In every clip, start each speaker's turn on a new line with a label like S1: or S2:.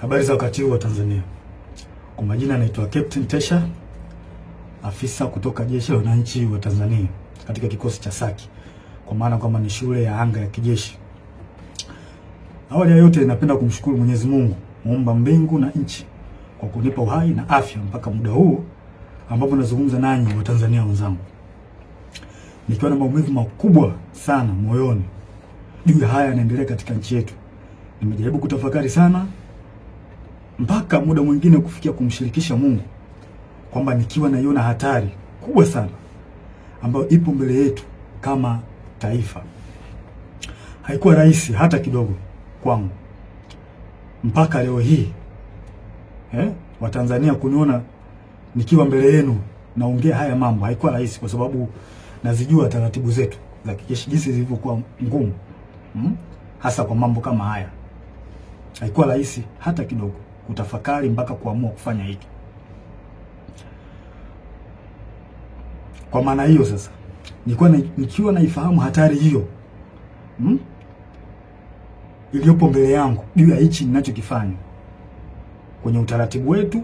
S1: Habari za wakati huu wa Tanzania. Kwa majina naitwa Captain Tesha, afisa kutoka Jeshi la Wananchi wa Tanzania katika kikosi cha Saki, kwa maana kwamba ni shule ya anga ya kijeshi. Awali ya yote napenda kumshukuru Mwenyezi Mungu muumba mbingu na nchi kwa kunipa uhai na afya mpaka muda huu ambapo nazungumza nanyi wa Tanzania wenzangu, nikiwa na maumivu makubwa sana moyoni juu ya haya yanaendelea katika nchi yetu. Nimejaribu kutafakari sana mpaka muda mwingine kufikia kumshirikisha Mungu kwamba nikiwa naiona hatari kubwa sana ambayo ipo mbele yetu kama taifa. Haikuwa rahisi hata kidogo kwangu mpaka leo hii Watanzania kuniona nikiwa mbele yenu naongea haya mambo. Haikuwa rahisi kwa sababu nazijua taratibu zetu za kijeshi jinsi zilivyokuwa ngumu, hasa kwa mambo kama haya. Haikuwa rahisi hata kidogo kutafakari mpaka kuamua kufanya hiki. Kwa maana hiyo sasa, nikiwa naifahamu hatari hiyo iliyopo mbele yangu juu ya hichi ninachokifanya kwenye utaratibu wetu,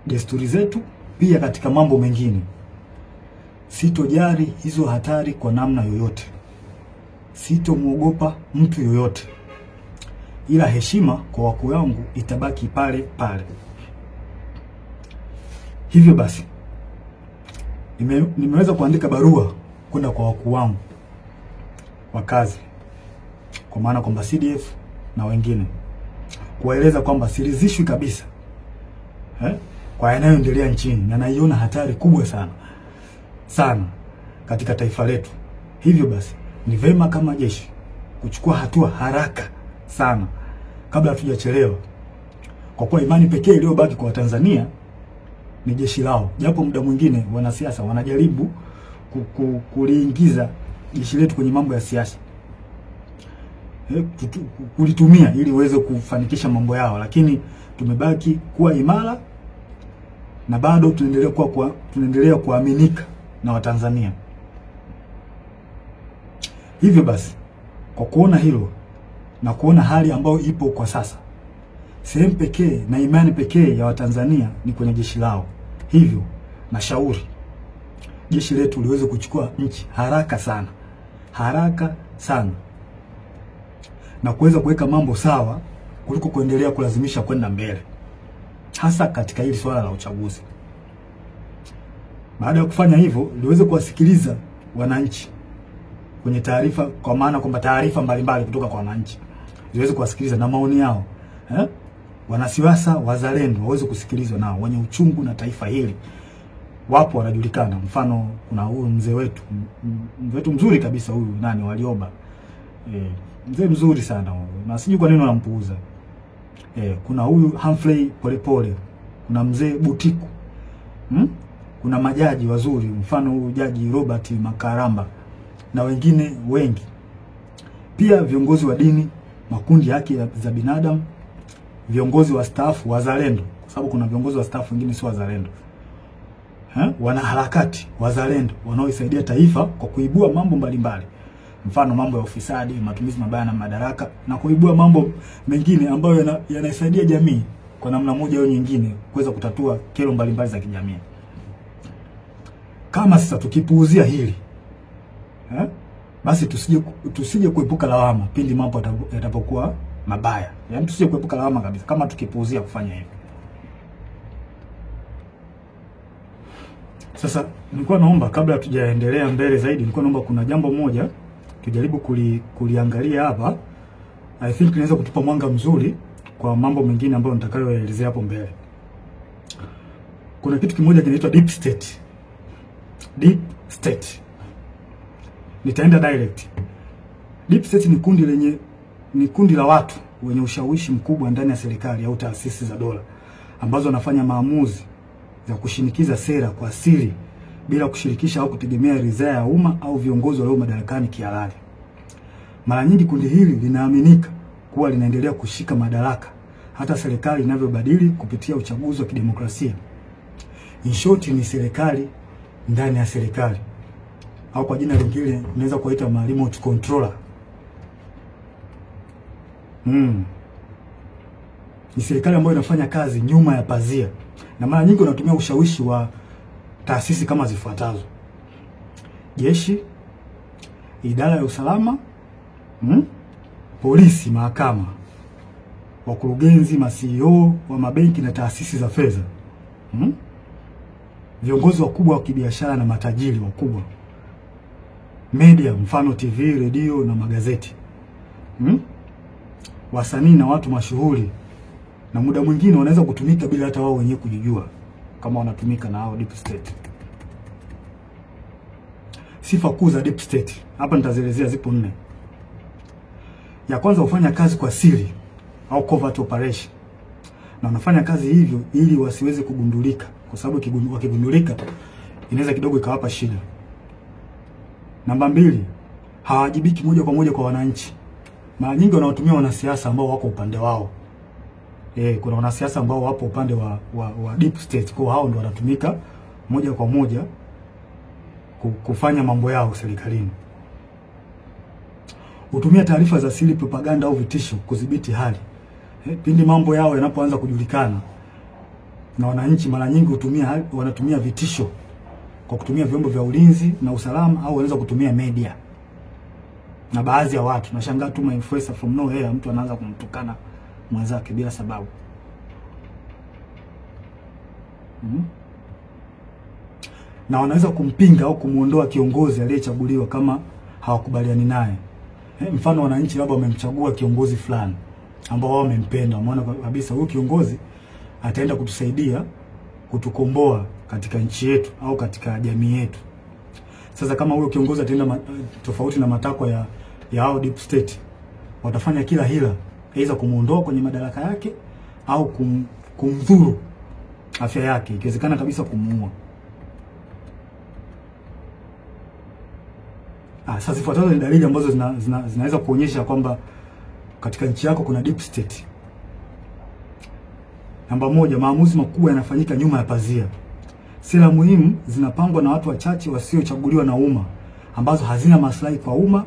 S1: desturi zetu, pia katika mambo mengine, sitojali hizo hatari kwa namna yoyote. Sitomuogopa mtu yoyote, ila heshima kwa wakuu wangu itabaki pale pale. Hivyo basi nimeweza kuandika barua kwenda kwa wakuu wangu wa kazi, kwa maana kwamba CDF na wengine, kuwaeleza kwamba siridhishwi kabisa kwa yanayoendelea nchini na naiona hatari kubwa sana sana katika taifa letu. Hivyo basi ni vema kama jeshi kuchukua hatua haraka sana kabla hatujachelewa, kwa kuwa imani pekee iliyobaki kwa Tanzania ni jeshi lao. Japo muda mwingine wanasiasa wanajaribu kuliingiza jeshi letu kwenye mambo ya siasa, kulitumia ili uweze kufanikisha mambo yao, lakini tumebaki kuwa imara na bado tunaendelea kuaminika na Watanzania. Hivyo basi, kwa kuona hilo na kuona hali ambayo ipo kwa sasa, sehemu pekee na imani pekee ya Watanzania ni kwenye jeshi lao. Hivyo nashauri jeshi letu liweze kuchukua nchi haraka sana, haraka sana, na kuweza kuweka mambo sawa kuliko kuendelea kulazimisha kwenda mbele, hasa katika hili swala la uchaguzi. Baada ya kufanya hivyo, liweze kuwasikiliza wananchi kwenye taarifa, kwa maana kwamba taarifa mbalimbali kutoka kwa wananchi ziweze kuwasikiliza na maoni yao. Wanasiasa wazalendo waweze kusikilizwa nao, wenye uchungu na taifa hili wapo, wanajulikana. Mfano kuna huyu mzee wetu, mzee wetu mzuri kabisa huyu nani, Walioba. Mzee mzuri sana huyu, na sijui kwa nini wanampuuza. Kuna huyu Humphrey Polepole, kuna mzee Butiku, kuna majaji wazuri, mfano huyu Jaji Robert Makaramba na wengine wengi. Pia viongozi wa dini, makundi ya haki za binadamu, viongozi wa staafu wazalendo, kwa sababu kuna viongozi wa staafu wengine sio wazalendo, wanaharakati wazalendo wanaoisaidia taifa kwa kuibua mambo mbalimbali, mfano mambo ya ufisadi, matumizi mabaya na madaraka, na kuibua mambo mengine ambayo yanaisaidia jamii kwa namna moja au nyingine kuweza kutatua kero mbalimbali za kijamii. Kama sasa tukipuuzia hili, basi tusije kuepuka lawama pindi mambo yatapokuwa mabaya. Yaani tusije kuepuka lawama kabisa kama tukipuuzia kufanya hivyo. Sasa nilikuwa naomba kabla tujaendelea mbele zaidi, nilikuwa naomba kuna jambo moja tujaribu kuliangalia hapa. I think inaweza kutupa mwanga mzuri kwa mambo mengine ambayo nitakayoelezea hapo mbele. Kuna kitu kimoja kinaitwa deep state. Deep state. Nitaenda direct. Deep state ni kundi la watu wenye ushawishi mkubwa ndani ya serikali au taasisi za dola ambazo wanafanya maamuzi za kushinikiza sera kwa siri bila kushirikisha au kutegemea ridhaa ya umma au viongozi walio madarakani kihalali. Mara nyingi kundi hili linaaminika kuwa linaendelea kushika madaraka hata serikali inavyobadili kupitia uchaguzi wa kidemokrasia. In short, ni serikali ndani ya serikali, au kwa jina lingine unaweza kuita remote controller. Ni serikali ambayo inafanya kazi nyuma ya pazia, na mara nyingi wanatumia ushawishi wa taasisi kama zifuatazo: jeshi, idara ya usalama, polisi, mahakama, wakurugenzi, ma CEO wa mabenki na taasisi za fedha, viongozi wakubwa wa kibiashara na matajiri wakubwa, media mfano TV, redio na magazeti, wasanii na watu mashuhuri, na muda mwingine wanaweza kutumika bila hata wao wenyewe kujijua kama wanatumika na hao deep state. Sifa kuu za deep state hapa nitazielezea, zipo 4. Ya kwanza, hufanya kazi kwa siri au covert operation, na wanafanya kazi hivyo ili wasiweze kugundulika, kwa sababu wakigundulika inaweza kidogo ikawapa shida. Namba 2, hawajibiki moja kwa moja kwa wananchi. Mara nyingi wanawatumia wanasiasa ambao wako upande wao. Kuna wanasiasa ambao wapo upande wa deep state, kwa hao ndio wanatumika moja kwa moja kufanya mambo yao serikalini. Hutumia taarifa za siri, propaganda au vitisho kudhibiti hali. Pindi mambo yao yanapoanza kujulikana na wananchi, mara nyingi wanatumia vitisho kwa kutumia vyombo vya ulinzi na usalama, au wanaweza kutumia media. Na baadhi ya watu nashangaa tu, influencer from nowhere, mtu anaanza kumtukana mwenzake bila sababu. Na wanaweza kumpinga au kumuondoa kiongozi aliyechaguliwa kama hawakubaliani naye. Mfano, wananchi labda wamemchagua kiongozi fulani ambao wao wamempenda, wameona kabisa huyu kiongozi ataenda kutusaidia kutukomboa katika nchi yetu au katika jamii yetu. Sasa kama huyo kiongozi ataenda tofauti na matakwa ya hao deep state, watafanya kila hila, aidha kumuondoa kwenye madaraka yake au kumdhuru afya yake, ikiwezekana kabisa kumuua. Sasa zifuatazo ni dalili ambazo zinaweza kuonyesha kwamba katika nchi yako kuna deep state. Namba 1, maamuzi makubwa yanafanyika nyuma ya pazia. Sera muhimu zinapangwa na watu wachache wasiochaguliwa na umma, ambazo hazina maslahi kwa umma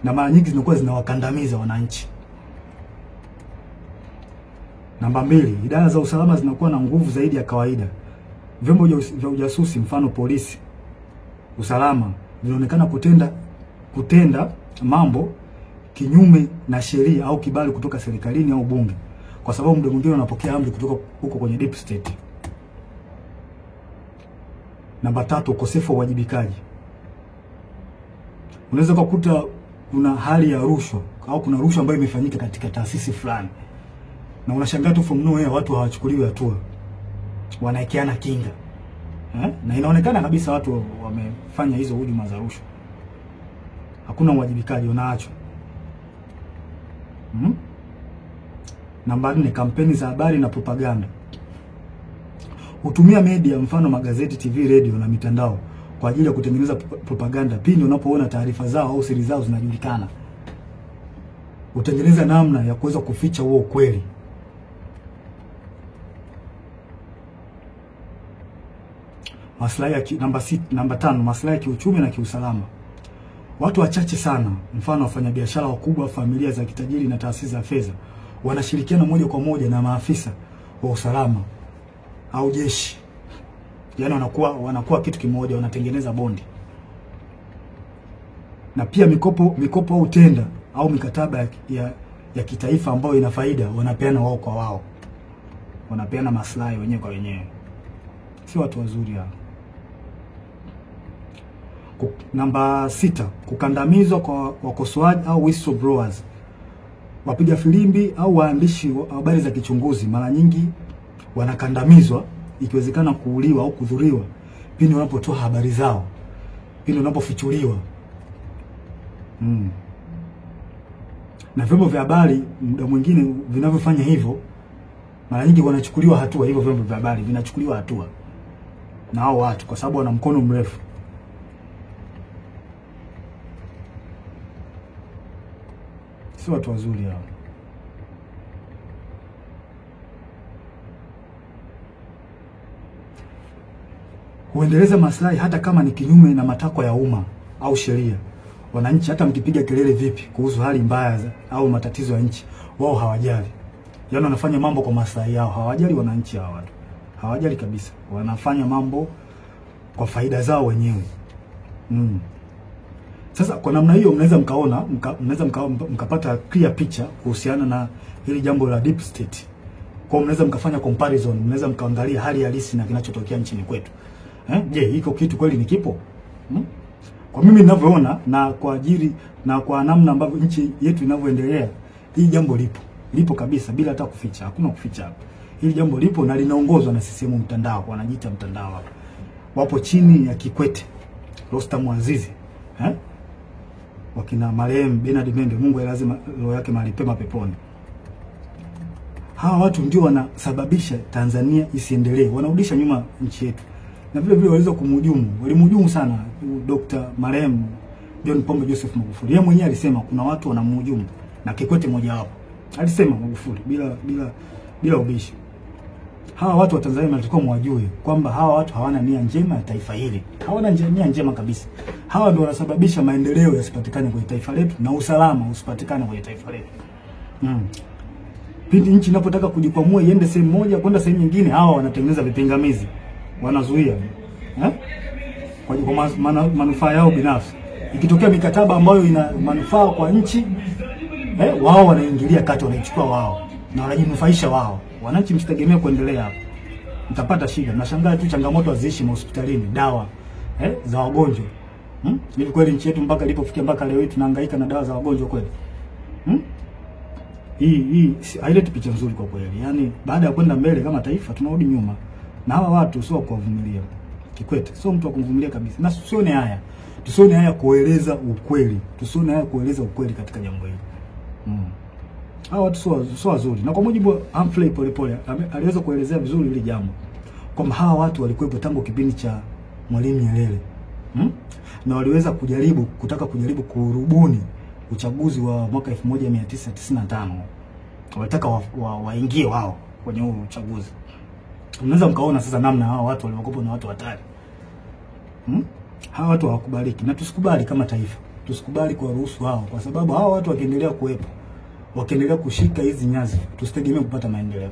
S1: na mara nyingi zinakuwa zinawakandamiza wananchi. Namba 2, idara za usalama zinakuwa na nguvu zaidi ya kawaida. Vyombo vya ujasusi mfano polisi, usalama vinaonekana kutenda mambo kinyume na sheria au kibali kutoka serikalini au bunge, kwa sababu muda mwingine wanapokea amri kutoka huko kwenye deep state. Namba 3, ukosefu wa uwajibikaji. Unaweza kukuta kuna hali ya rushwa au kuna rushwa ambayo imefanyika katika taasisi fulani, na unashangaa tu from nowhere watu hawachukuliwi hatua, wanaekeana kinga. Na inaonekana kabisa watu wamefanya hizo hujuma za rushwa, hakuna uwajibikaji, unaachwa. Namba 4, kampeni za habari na propaganda. Hutumia media mfano magazeti, TV, radio na mitandao kwa ajili ya kutengeneza propaganda. Pindi unapoona taarifa zao au siri zao zinajulikana, hutengeneza namna ya kuweza kuficha huo ukweli. Maslahi ya namba 5, maslahi ya kiuchumi na kiusalama. Watu wachache sana, mfano wafanyabiashara wakubwa, familia za kitajiri na taasisi za fedha, wanashirikiana moja kwa moja na maafisa wa usalama au jeshi. Yaani wanakuwa kitu kimoja, wanatengeneza bondi. Na pia mikopo au tenda au mikataba ya kitaifa ambayo ina faida wanapeana wao kwa wao. Wanapeana maslahi wenyewe kwa wenyewe. Si watu wazuri hao. Namba 6, kukandamizwa kwa wakosoaji au whistleblowers. Wapiga filimbi au waandishi wa habari za kichunguzi mara nyingi wanakandamizwa, ikiwezekana kuuliwa au kudhuriwa pindi wanapotoa habari zao, pindi wanapofichuliwa. Na vyombo vya habari muda mwingine vinavyofanya hivyo, mara nyingi wanachukuliwa hatua. Hivyo vyombo vya habari vinachukuliwa hatua na hao watu kwa sababu wana mkono mrefu. Si watu wazuri hao. Huendeleza maslahi hata kama ni kinyume na matakwa ya umma au sheria. Wananchi hata mkipiga kelele vipi kuhusu hali mbaya au matatizo ya nchi, wao hawajali. Yaani wanafanya mambo kwa maslahi yao, hawajali wananchi hawa watu. Hawajali kabisa. Wanafanya mambo kwa faida zao wenyewe. Sasa kwa namna hiyo mnaweza mkaona, mnaweza mkapata clear picture kuhusiana na hili jambo la deep state. Kwa mnaweza mkafanya comparison, mnaweza mkaangalia hali halisi na kinachotokea nchini kwetu. Je, hiko kitu kweli ni kipo? Kwa mimi ninavyoona na kwa ajili na kwa namna ambavyo nchi yetu inavyoendelea, hili jambo lipo. Lipo kabisa bila hata kuficha. Hakuna kuficha hapa. Hili jambo lipo na linaongozwa na CCM mtandao, wanajiita mtandao hapa. Wapo chini ya Kikwete, Rostam Aziz, wakina marehemu Bernard Membe, Mungu ailaze roho yake mahali pema peponi. Hawa watu ndio wanasababisha Tanzania isiendelee, wanarudisha nyuma nchi yetu. Na vile vile waliweza kumhujumu, walimhujumu sana Dr. marehemu John Pombe Joseph Magufuli. Yeye mwenyewe alisema kuna watu wanamhujumu na Kikwete mmoja wapo. Alisema Magufuli bila ubishi. Hawa watu wa Tanzania wanatakiwa mwajue kwamba hawa watu hawana nia njema ya taifa hili. Hawana nia njema kabisa. Hawa ndio wanasababisha maendeleo yasipatikane kwenye taifa letu na usalama usipatikane kwenye taifa letu. Pindi nchi inapotaka kujikwamua iende sehemu moja kwenda sehemu nyingine, hawa wanatengeneza vipingamizi, wanazuia kwa manufaa yao binafsi. Ikitokea mikataba ambayo ina manufaa kwa nchi, wao wanaingilia kati, wanaichukua wao na wanajinufaisha wao. Wananchi msitegemee kuendelea hapo, mtapata shida. Mnashangaa tu changamoto haziishi hospitalini, dawa za wagonjwa. Hivi kweli nchi yetu mpaka ilipofikia mpaka leo hii tunahangaika na dawa za wagonjwa kweli? Hii haileti picha nzuri kwa kweli. Yaani baada ya kwenda mbele kama taifa tunarudi nyuma. Na hawa watu sio kuwavumilia. Kikwete sio mtu wa kumvumilia kabisa. Na tusione haya. Tusione haya kueleza ukweli. Tusione haya kueleza ukweli katika jambo hili. Hawa watu sio wazuri. Na kwa mujibu wa Humphrey Polepole aliweza kuelezea vizuri hili jambo. Kwamba hawa watu walikuwepo tangu kipindi cha Mwalimu Nyerere. Na waliweza kutaka kujaribu kurubuni uchaguzi wa mwaka 1995. Walitaka waingie wao kwenye huo uchaguzi. Unaweza mkaona sasa namna hawa watu waliokuwa na watu hatari. Hawa watu hawakubaliki na tusikubali kama taifa. Tusikubali kuwaruhusu hao, kwa sababu hawa watu wakiendelea kuwepo, wakiendelea kushika hizi nyazi, tusitegemee kupata maendeleo.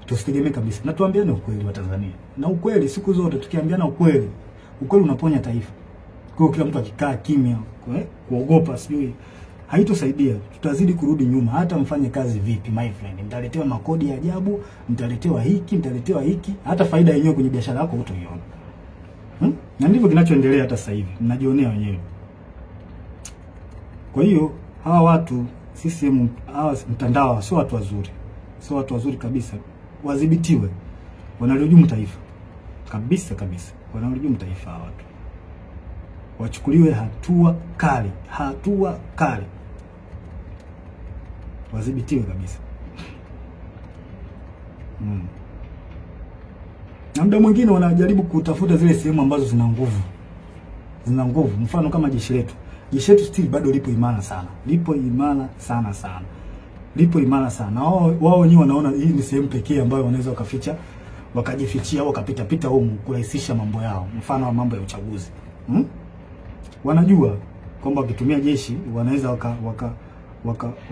S1: Tusitegemee kabisa. Na tuambiane ukweli wa Tanzania. Na ukweli siku zote tukiambiana ukweli, ukweli unaponya taifa. Kwa hiyo kila mtu akikaa kimya, kuogopa sijui, haitosaidia. Tutazidi kurudi nyuma. Hata mfanye kazi vipi my friend, mtaletewa makodi ya ajabu, mtaletewa hiki, mtaletewa hiki, hata faida yenyewe kwenye biashara yako hutoiona. Na ndivyo kinachoendelea hata sasa hivi, mnajionea wenyewe. Kwa hiyo hawa watu CCM, hawa mtandao sio watu wazuri. Sio watu wazuri kabisa. Wadhibitiwe. Wanalihujumu taifa. Kabisa kabisa. Wanalihujumu taifa hawa watu. Wachukuliwe hatua kali, hatua kali. Wadhibitiwe kabisa. Na muda mwingine wanajaribu kutafuta zile sehemu ambazo zina nguvu. Zina nguvu. Mfano kama jeshi letu. Jeshi letu still bado lipo imara sana. Lipo imara sana sana. Lipo imara sana. Wao wenyewe wanaona hii ni sehemu pekee ambayo wanaweza wakaficha, wakajifichia au wakapita pita humu kurahisisha mambo yao. Mfano wa mambo ya uchaguzi. Wanajua kwamba wakitumia jeshi wanaweza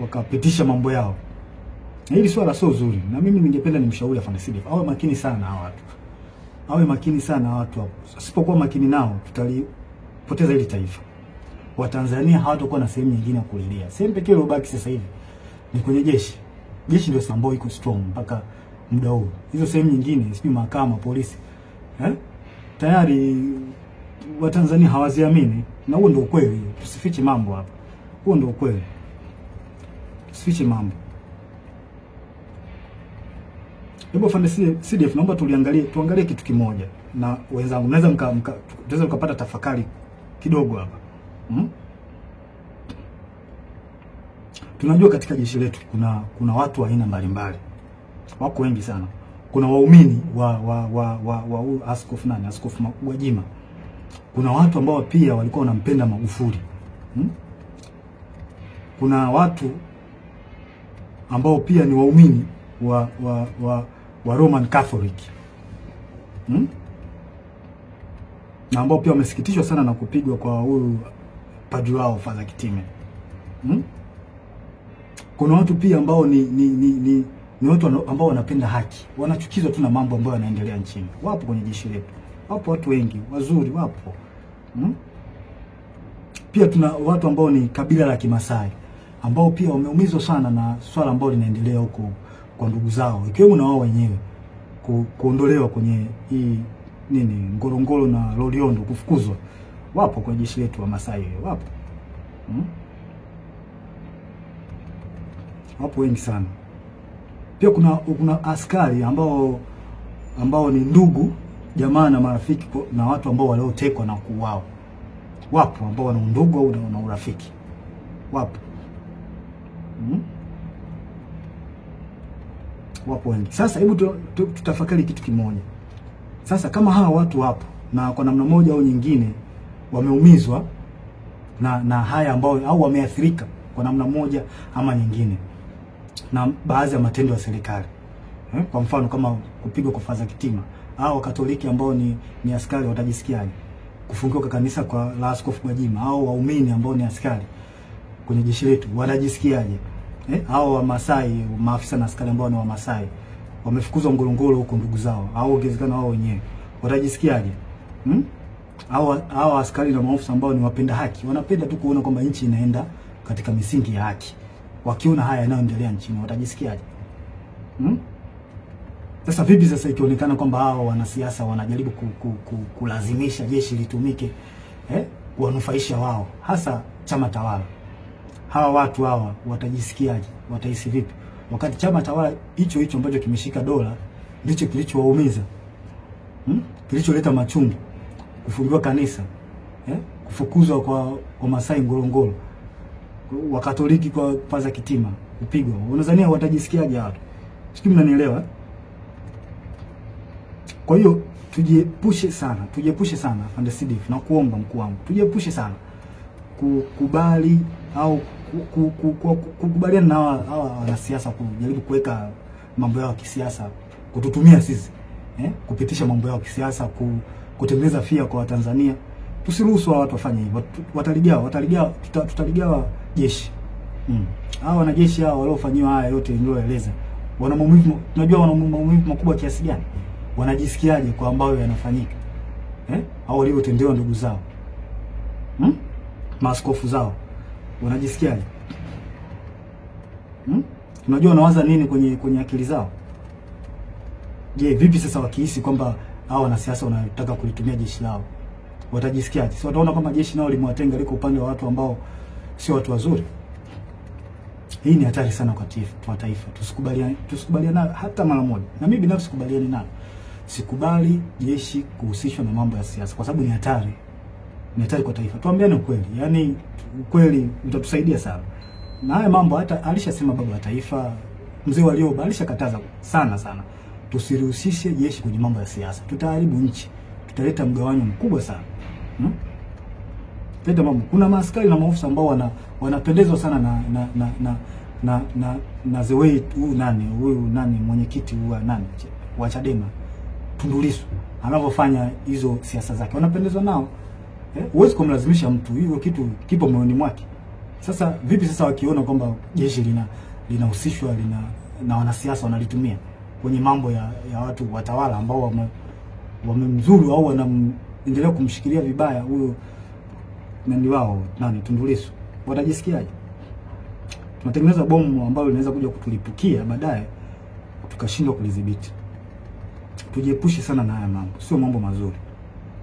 S1: wakapitisha mambo yao. Na hili swala sio zuri. Na mimi ningependa nimshauri afande CDF awe makini sana hawa watu. Awe makini sana watu hapo. Sipokuwa makini nao tutalipoteza hili taifa. Watanzania hawatakuwa na sehemu nyingine ya kulilia. Sehemu pekee iliyobaki sasa hivi ni kwenye jeshi. Jeshi ndio ambayo iko strong mpaka muda huu. Hizo sehemu nyingine, sijui mahakama, polisi, tayari Watanzania hawaziamini. Na huo ndio ukweli. Tusifiche mambo hapa. Huo ndio ukweli. Tusifiche mambo. Hebu afande CDF, naomba tuangalie kitu kimoja na wenzangu. Mnaweza tunaweza mkapata tafakari kidogo hapa. Tunajua katika jeshi letu kuna watu wa aina mbalimbali. Wako wengi sana. Kuna waumini wa askofu nani? Askofu Gwajima. Kuna watu ambao pia walikuwa wanampenda Magufuli. Kuna watu ambao pia ni waumini wa Roman Catholic. Na ambao pia wamesikitishwa sana na kupigwa kwa huyu padri wao Father Kitime. Kuna watu pia ambao ni watu ambao wanapenda haki, wanachukizwa tu na mambo ambayo yanaendelea nchini. Wapo kwenye jeshi letu, wapo watu wengi wazuri, wapo. Pia tuna watu ambao ni kabila la Kimasai ambao pia wameumizwa sana na swala ambalo linaendelea huko kwa ndugu zao, ikiwemo na wao wenyewe kuondolewa kwenye hii nini Ngorongoro na Loliondo, kufukuzwa. Wapo kwenye jeshi letu wa Masai, wapo. Wapo wengi sana. Pia kuna askari ambao ni ndugu, jamaa na marafiki na watu ambao waliotekwa na kuuawa. Wapo ambao wana undugu au na urafiki. Wapo. Wapo wengi. Sasa hebu tutafakari kitu kimoja. Sasa kama hawa watu wapo na kwa namna moja au nyingine wameumizwa na haya ambao au wameathirika kwa namna moja ama nyingine na baadhi ya matendo ya serikali. Kwa mfano kama kupigwa kwa Faza Kitima, au Katoliki ambao ni askari watajisikiaje? Kufungiwa kwa kanisa kwa la Askofu Gwajima, au waumini ambao ni askari kwenye jeshi letu wanajisikiaje? Au Wamasai, maafisa na askari ambao ni Wamasai wamefukuzwa Ngorongoro huko ndugu zao, au ingewezekana wao wenyewe watajisikiaje? Au askari na maafisa ambao ni wapenda haki, wanapenda tu kuona kwamba nchi inaenda katika misingi ya haki, wakiona haya yanayoendelea nchini watajisikiaje? Sasa vipi sasa ikionekana kwamba hao wanasiasa wanajaribu kulazimisha jeshi litumike kuwanufaisha wao, hasa chama tawala? Hawa watu hawa watajisikiaje? Watahisi vipi wakati chama tawala hicho hicho ambacho kimeshika dola ndicho kilichowaumiza, kilicholeta machungu, kufungiwa kanisa, kufukuzwa kwa Wamasai Ngorongoro, Wakatoliki kwa Faza Kitima kupigwa? Unadhania watajisikiaje watu? Sijui mnanielewa. Kwa hiyo tujiepushe sana, tujiepushe sana afande CDF, na kuomba mkuu wangu, tujiepushe sana kukubali au kukubaliana na hawa wanasiasa kujaribu kuweka mambo yao ya kisiasa, kututumia sisi kupitisha mambo yao ya kisiasa, kutengeneza fia kwa Watanzania. Tusiruhusu hawa watu wafanye hivyo. Tutaligawa jeshi. Hawa wanajeshi hao waliofanyiwa haya yote nilioeleza, wana maumivu, tunajua wana maumivu makubwa kiasi gani, wanajisikiaje kwa ambayo yanafanyika, au waliotendewa ndugu zao, maaskofu zao, wanajisikiaje? Unajua wanawaza nini kwenye akili zao? Je, vipi sasa wakihisi kwamba hao wanasiasa wanataka kulitumia jeshi lao, watajisikiaje? Si wataona kwamba jeshi nao limewatenga, liko upande wa watu ambao sio watu wazuri? Hii ni hatari sana kwa taifa. Tusikubaliane hata mara moja. Na mimi binafsi sikubaliani nalo. Sikubali jeshi kuhusishwa na mambo ya siasa kwa sababu ni hatari. Ni hatari kwa taifa. Tuambiane ukweli. Yaani ukweli utatusaidia sana. Na haya mambo hata alishasema baba wa taifa, mzee Warioba alishakataza sana sana. Tusirihusishe jeshi kwenye mambo ya siasa. Tutaharibu nchi. Tutaleta mgawanyo mkubwa sana. Leta mambo. Kuna maaskari na maofisa ambao wanapendezwa sana na the way huyu nani mwenyekiti wa nani wa Chadema Tundu Lissu anavyofanya hizo siasa zake, wanapendezwa nao. Huwezi kumlazimisha mtu, hiyo kitu kipo moyoni mwake. Sasa vipi sasa wakiona kwamba jeshi linahusishwa na wanasiasa wanalitumia kwenye mambo ya watu watawala ambao wamemzuru au wanaendelea kumshikilia vibaya huyo nani wao, nani Tundu Lissu, watajisikiaje? Tunatengeneza bomu ambalo linaweza kuja kutulipukia baadaye tukashindwa kulidhibiti. Tujiepushe sana na haya mambo. Sio mambo mazuri.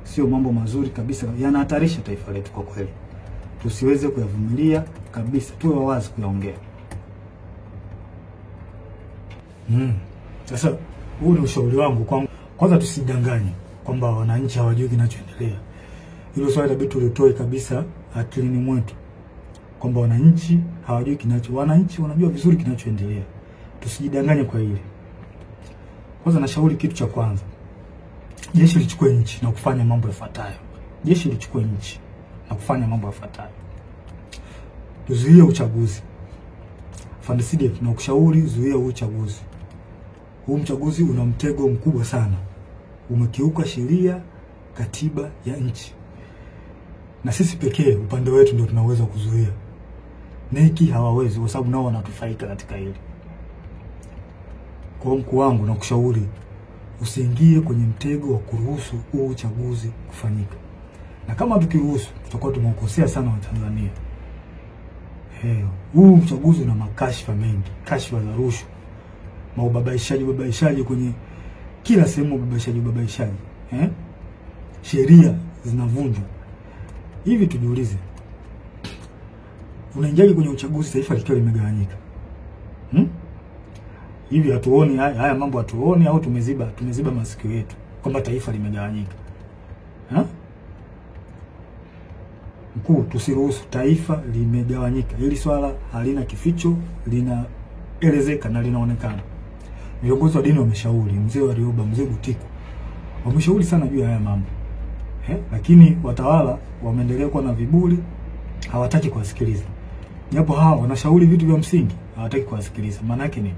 S1: Sio mambo mazuri kabisa. Yanahatarisha taifa letu kwa kweli. Tusiweze kuyavumilia kabisa. Tuwe wazi kuyaongea. Sasa huu ni ushauri wangu kwangu. Kwanza tusidanganye kwamba wananchi hawajui kinachoendelea. Hilo swali inabidi tulitoe kabisa akilini mwetu, kwamba wananchi hawajui kinacho. Wananchi wanajua vizuri kinachoendelea. Tusijidanganye kwa hili. Kwanza nashauri kitu cha kwanza, jeshi lichukue nchi na kufanya mambo yafuatayo. Jeshi lichukue nchi na kufanya mambo yafuatayo. Tuzuie uchaguzi. Afande CDF, na kushauri zuia uchaguzi. Huu mchaguzi una mtego mkubwa sana. Umekiuka sheria, katiba ya nchi. Na sisi pekee upande wetu ndio tunaweza kuzuia. Neki hawawezi kwa sababu nao wanatufaika katika hili. Kwa mkuu wangu nakushauri usiingie kwenye mtego wa kuruhusu huu uchaguzi kufanyika. Na kama tukiruhusu tutakuwa tumekosea sana Watanzania. Huu uchaguzi una makashfa mengi, kashfa za rushwa, maubabaishaji babaishaji kwenye kila sehemu, ubabaishaji babaishaji. Sheria zinavunjwa. Hivi tujiulize, unaingiaje kwenye uchaguzi taifa likiwa limegawanyika? Hivi hatuoni haya mambo, hatuoni au tumeziba masikio yetu kwamba taifa limegawanyika? Mkuu, tusiruhusu taifa limegawanyika. Hili swala halina kificho, linaelezeka na linaonekana. Viongozi wa dini wameshauri, mzee Warioba, mzee Butiku wameshauri sana juu ya haya mambo. Lakini watawala wameendelea kuwa na viburi, hawataki kuwasikiliza. Japo hawa wanashauri vitu vya msingi, hawataki kuwasikiliza. Maana yake nini?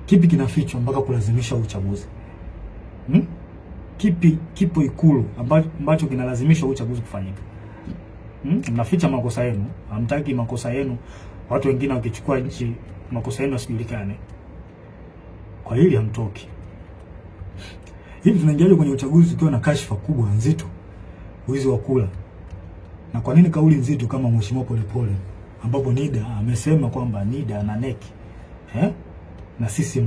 S1: Kipi kinafichwa mpaka kulazimisha uchaguzi? Kipi kipo Ikulu ambacho kinalazimisha uchaguzi kufanyika? Mnaficha makosa yenu, hamtaki makosa yenu watu wengine wakichukua nchi makosa yenu yasijulikane. Kwa hili hamtoki. Hivi tunaingiaje kwenye uchaguzi tukiwa na kashfa kubwa nzito, wizi wa kula? Na kwa nini kauli nzito kama Mheshimiwa Polepole, ambapo NIDA amesema kwamba NIDA na NEC na sisi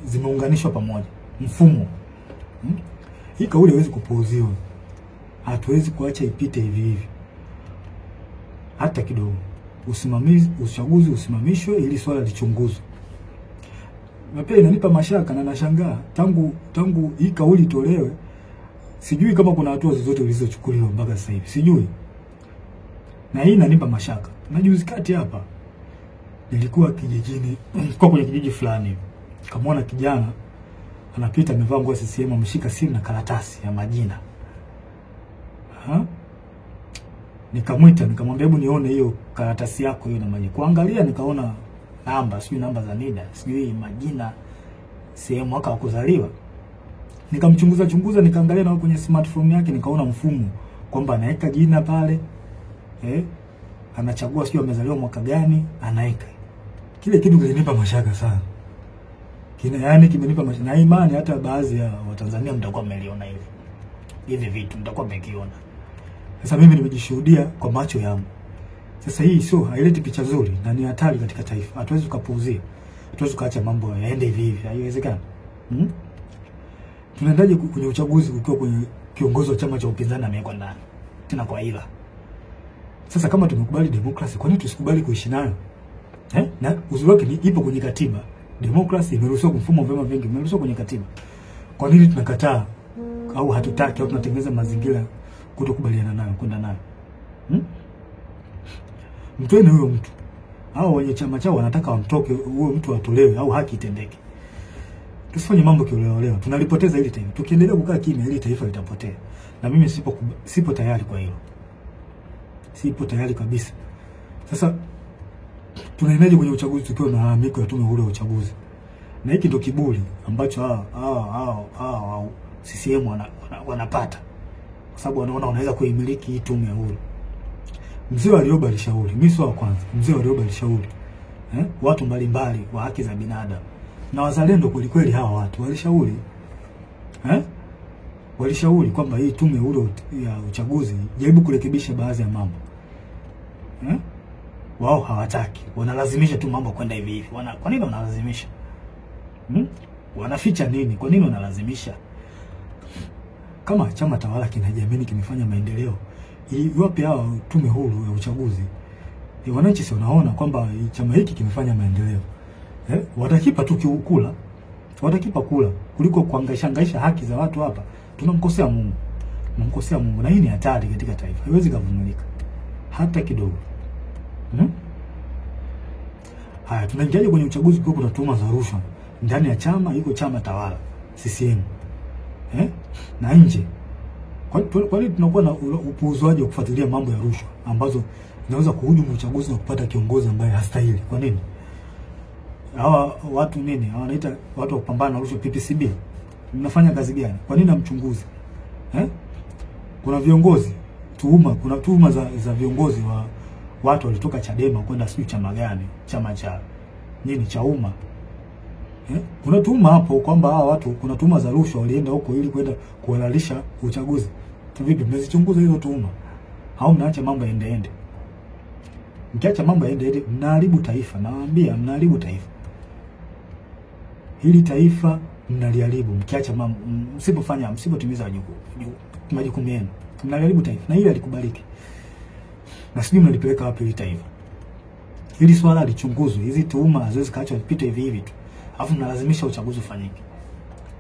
S1: zimeunganishwa pamoja mfumo. Hii kauli haiwezi kupuuziwa. Hatuwezi kuacha ipite hivi hivi hata kidogo. Usimamizi uchaguzi usimamishwe ili swala lichunguzwe. Na pia inanipa mashaka na nashangaa tangu hii kauli itolewe, sijui kama kuna hatua zozote zilizochukuliwa mpaka sasa hivi. Sijui. Na hii inanipa mashaka. Na juzi kati hapa nilikuwa kijijini, nilikuwa kwenye kijiji fulani. Kamwona kijana anapita amevaa nguo ya CCM, ameshika simu na karatasi ya majina. Nikamwita nikamwambia hebu nione hiyo karatasi yako hiyo na majina. Kuangalia nikaona namba, sijui namba za NIDA, sijui majina, sehemu mwaka wa kuzaliwa. Nikamchunguza chunguza, nikaangalia na kwenye smartphone yake nikaona mfumo kwamba anaweka jina pale, anachagua sijui amezaliwa mwaka gani, anaweka. Kile kitu kilinipa mashaka sana. Yaani kimenipa mashaka. Na imani hata baadhi ya Watanzania mtakuwa mmeliona hivi. Hivi vitu mtakuwa mmekiona. Sasa mimi nimejishuhudia kwa macho yangu. Sasa hii sio, haileti picha nzuri na ni hatari katika taifa. Hatuwezi kupuuzia. Hatuwezi kuacha mambo yaende hivi hivi. Haiwezekani. Tunaendaje kwenye uchaguzi ukiwa kwenye kiongozi wa chama cha upinzani amewekwa ndani? Tena kwa ila. Sasa kama tumekubali demokrasi, kwa nini tusikubali kuishi nayo? Na uzuri wake ni ipo kwenye katiba. Demokrasi imeruhusiwa, mfumo wa vyama vingi imeruhusiwa kwenye katiba. Kwa nini tunakataa au hatutaki au tunatengeneza mazingira kutokubaliana nayo, kwenda nayo? Mtoeni huyo mtu. Hao wenye chama chao wanataka wamtoke huyo mtu, atolewe au haki itendeke. Tusifanye mambo kioleo. Tunalipoteza hili taifa. Tukiendelea kukaa kimya hili taifa litapotea. Na mimi sipo tayari kwa hilo. Sipo tayari kabisa. Sasa tunaendaje kwenye uchaguzi tukiwa na malalamiko ya tume huru ya uchaguzi? Na hiki ndio kiburi ambacho hao CCM wanapata. Kwa sababu wanaona wanaweza kuimiliki hii tume huru. Mzee Warioba alishauri, mimi sio wa kwanza. Mzee Warioba alishauri. Watu mbalimbali wa haki za binadamu na wazalendo kweli kweli, hawa watu walishauri. Walishauri kwamba hii tume huru ya uchaguzi jaribu kurekebisha baadhi ya mambo. Wao hawataki. Wanalazimisha tu mambo kwenda hivi hivi. Kwa nini wanalazimisha? Wanaficha nini? Kwa nini wanalazimisha? Kama chama tawala kinajiamini kimefanya maendeleo, iwapi hao tume huru ya uchaguzi? Wananchi si wanaona kwamba chama hiki kimefanya maendeleo. Watakipa tu kula. Watakipa kula kuliko kuhangaisha haki za watu hapa. Tunamkosea Mungu. Tunamkosea Mungu na hii ni hatari katika taifa. Haiwezi kuvumilika hata kidogo. Haya, tunaingiaje kwenye uchaguzi kwa kuna tuhuma za rushwa ndani ya chama? Iko chama tawala CCM. Na nje. Kwa nini tunakuwa na upuuzwaji wa kufuatilia mambo ya rushwa ambazo zinaweza kuhujumu uchaguzi na kupata kiongozi ambaye hastahili? Kwa nini? Hawa watu nini? Hawa wanaita watu wa kupambana na rushwa PPCB. Mnafanya kazi gani? Kwa nini hamchunguzi? Kuna viongozi tuhuma, kuna tuhuma za viongozi Watu walitoka Chadema kwenda sijui chama gani, chama cha nini cha umma. Kuna tuhuma hapo kwamba hawa watu, kuna tuhuma za rushwa, walienda huko ili kwenda kuhalalisha uchaguzi. Vipi, mmezichunguza hizo tuhuma? Au mnaacha mambo yaende? Mkiacha mambo yaende mnaharibu taifa. Nawaambia mnaharibu taifa. Hili taifa mnaliharibu mkiacha mambo, msipofanya, msipotimiza majukumu yenu. Mnaliharibu taifa na hili halikubaliki. Na sijui mnalipeleka wapi hili taifa. Hili swala lichunguzwe, hizi tuhuma haziwezi kaachwa zipite hivi hivi tu. Alafu mnalazimisha uchaguzi ufanyike.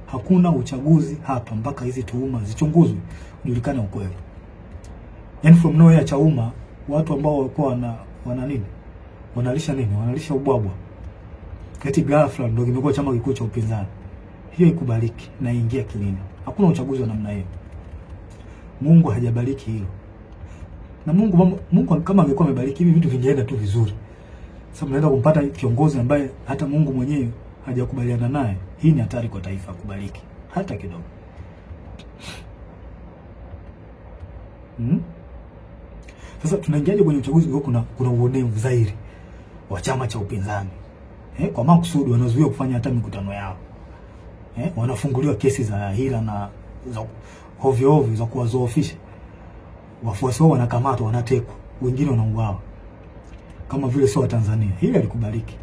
S1: Hakuna uchaguzi hapa mpaka hizi tuhuma zichunguzwe, ujulikane ukweli. Yaani from nowhere Chauma, watu ambao walikuwa wana nini? Wanalisha nini? Wanalisha ubwabwa. Eti ghafla ndio kimekuwa chama kikuu cha upinzani. Hiyo ikubaliki na ingia kilini. Hakuna uchaguzi wa namna hiyo. Mungu hajabariki hilo. Na Mungu kama angekuwa amebariki hivi vitu vingeenda tu vizuri. Sasa mnaenda kumpata kiongozi ambaye hata Mungu mwenyewe hajakubaliana naye. Hii ni hatari kwa taifa, kubariki hata kidogo. Sasa tunaingiaje kwenye uchaguzi kwa kuna uonevu zairi wa chama cha upinzani? Kwa makusudi wanazuia kufanya hata mikutano yao. Wanafunguliwa kesi za hila na za ovyo ovyo za kuwazoofisha. Wafuasi wao wanakamatwa, wanatekwa, wengine wanauawa. Kama vile sio wa Tanzania. Hili halikubaliki.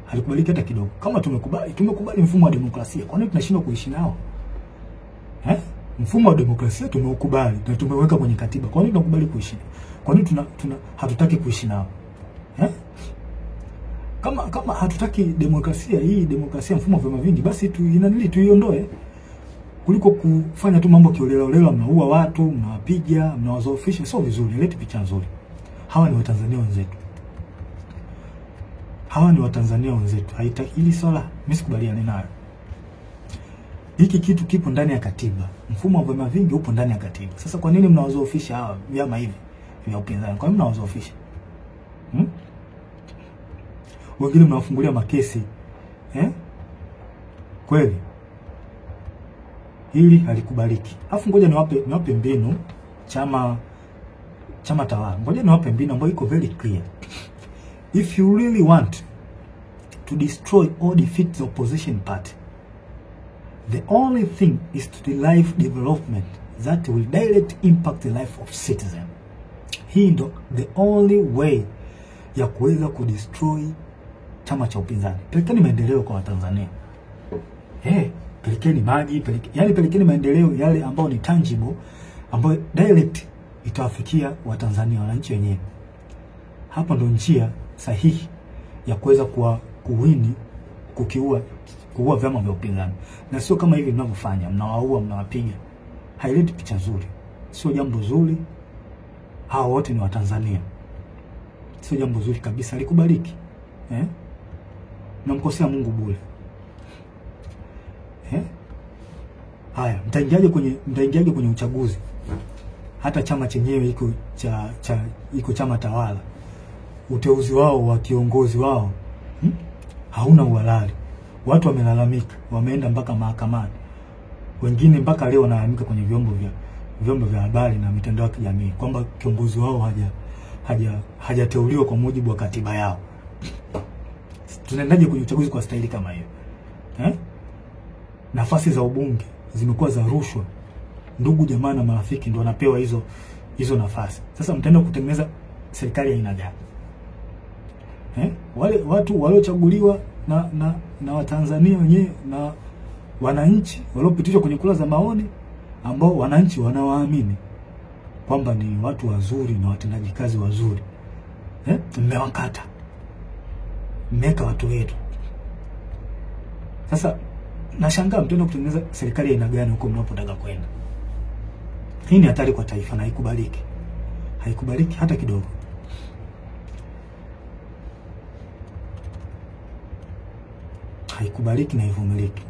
S1: Halikubaliki hata kidogo. Kama tumekubali mfumo wa demokrasia, kwa nini tunashindwa kuishi nao? Mfumo wa demokrasia tumeukubali na tumeweka kwenye katiba. Kwa nini tunakubali kuishi? Kwa nini tuna hatutaki kuishi nao? Kama hatutaki demokrasia hii, demokrasia mfumo wa vyama vingi, basi tuiondoe. Kuliko kufanya tu mambo kiolela olela, mnaua watu, mnawapiga, mnawazoofisha, sio vizuri, leti picha nzuri. Hawa ni Watanzania wenzetu. Hawa ni Watanzania wenzetu. Haitaki hili swala, mimi sikubaliani nayo. Hiki kitu kipo ndani ya katiba. Mfumo wa vyama vingi upo ndani ya katiba. Sasa kwa nini mnawazoofisha hawa vyama hivi vya upinzani? Kwa nini mnawazoofisha? Wengine mnawafungulia makesi. Kweli. Hili halikubaliki. Alafu ngoja niwape mbinu chama tawala. Ngoja niwape mbinu ambayo iko very clear. If you really want to destroy or defeat the opposition party, the only thing is to derive development that will direct impact the life of citizen. Hii ndo the only way ya kuweza kudestroy chama cha upinzani. Pelekeni maendeleo kwa Watanzania. Pelekeni maji, pelekeni maendeleo yale ambayo ni tangible, ambayo direct itawafikia Watanzania, wananchi wenyewe. Hapo ndo njia sahihi ya kuweza kuwini, kuua vyama vya upinzani. Na sio kama hivi mnavyofanya, mnawaua, mnawapiga. Haileti picha nzuri. Sio jambo zuri. Hao wote ni Watanzania. Sio jambo zuri kabisa, halikubaliki. Namkosea Mungu bure. Haya, mtaingiaje kwenye uchaguzi? Hata chama chenyewe iko iko chama tawala. Uteuzi wao wa kiongozi wao hauna uhalali. Watu wamelalamika, wameenda mpaka mahakamani. Wengine mpaka leo wanalalamika kwenye vyombo vya habari na mitandao ya kijamii kwamba kiongozi wao hajateuliwa kwa mujibu wa katiba yao. Tunaendaje kwenye uchaguzi kwa staili kama hiyo? Nafasi za ubunge zimekuwa za rushwa. Ndugu jamaa na marafiki ndio wanapewa hizo nafasi. Sasa mtaenda kutengeneza serikali ya aina gani? Wale watu waliochaguliwa na Watanzania wenyewe na wananchi waliopitishwa kwenye kura za maoni, ambao wananchi wanawaamini kwamba ni watu wazuri na watendaji kazi wazuri. Mmewakata. Mmeka watu wetu. Sasa nashangaa mtaenda kutengeneza serikali ya aina gani huko mnapotaka kwenda. Hii ni hatari kwa taifa na haikubaliki. Haikubaliki hata kidogo. Haikubaliki na haivumiliki.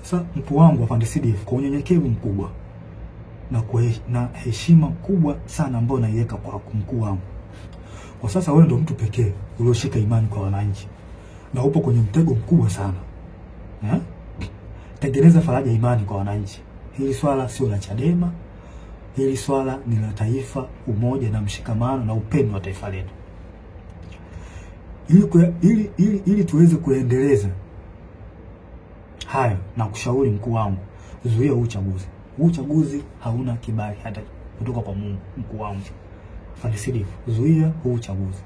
S1: Sasa mkuu wangu afande CDF, kwa unyenyekevu mkubwa na heshima kubwa sana ambayo naiweka kwa mkuu wangu. Kwa sasa wewe ndio mtu pekee ulioshika imani kwa wananchi. Na upo kwenye mtego mkubwa sana. Tengeneza faraja imani kwa wananchi. Hili swala sio la Chadema, Hili swala ni la taifa, umoja na mshikamano na upendo wa taifa letu. Ili tuweze kuendeleza hayo, na kushauri mkuu wangu, zuia huu uchaguzi. Huu uchaguzi hauna kibali hata kutoka kwa Mungu. Mkuu wangu Afande CDF, zuia huu uchaguzi.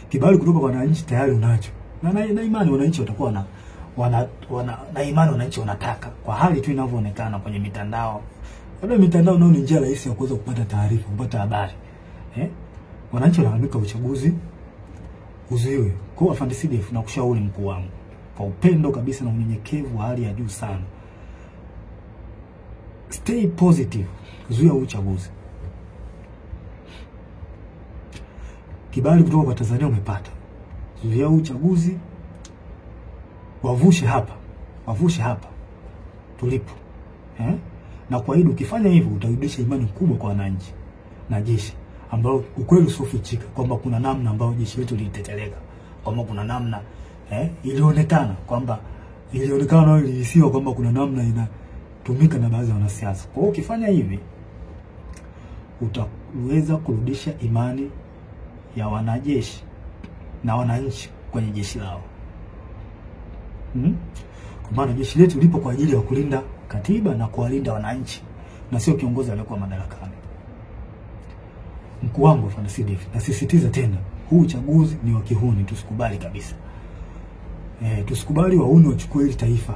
S1: Kibali kutoka kwa wananchi tayari unacho, na imani wananchi watakuwa na imani wananchi wanataka, kwa hali tu inavyoonekana kwenye mitandao. Labda mitandao nao ni njia rahisi ya kuweza kupata taarifa, kupata habari. Wananchi wanalalamika uchaguzi uzuiwe. Kwa hiyo Afande CDF, na kushauri mkuu wangu kwa upendo kabisa na unyenyekevu wa hali ya juu sana, stay positive, zuia uchaguzi. Kibali kutoka kwa Tanzania umepata, zuia uchaguzi, wavushe hapa tulipo. Na kwa hiyo ukifanya hivyo utarudisha imani kubwa kwa wananchi na jeshi, ambao ukweli usiofichika kwamba kuna namna ambayo jeshi letu liliteteleka, kwamba kuna namna ilionekana kwamba ilionekana au ilihisiwa kwamba kuna namna inatumika na baadhi ya wanasiasa. Kwa hiyo ukifanya hivi utaweza kurudisha imani ya wanajeshi na wananchi kwenye jeshi lao. Kwa maana jeshi letu lipo kwa ajili ya kulinda katiba na kuwalinda wananchi, na sio kiongozi aliyekuwa madarakani. Mkuu wangu Afande CDF, nasisitiza tena, huu uchaguzi ni wa kihuni, tusikubali kabisa. Tusikubali wahuni wachukue hili taifa.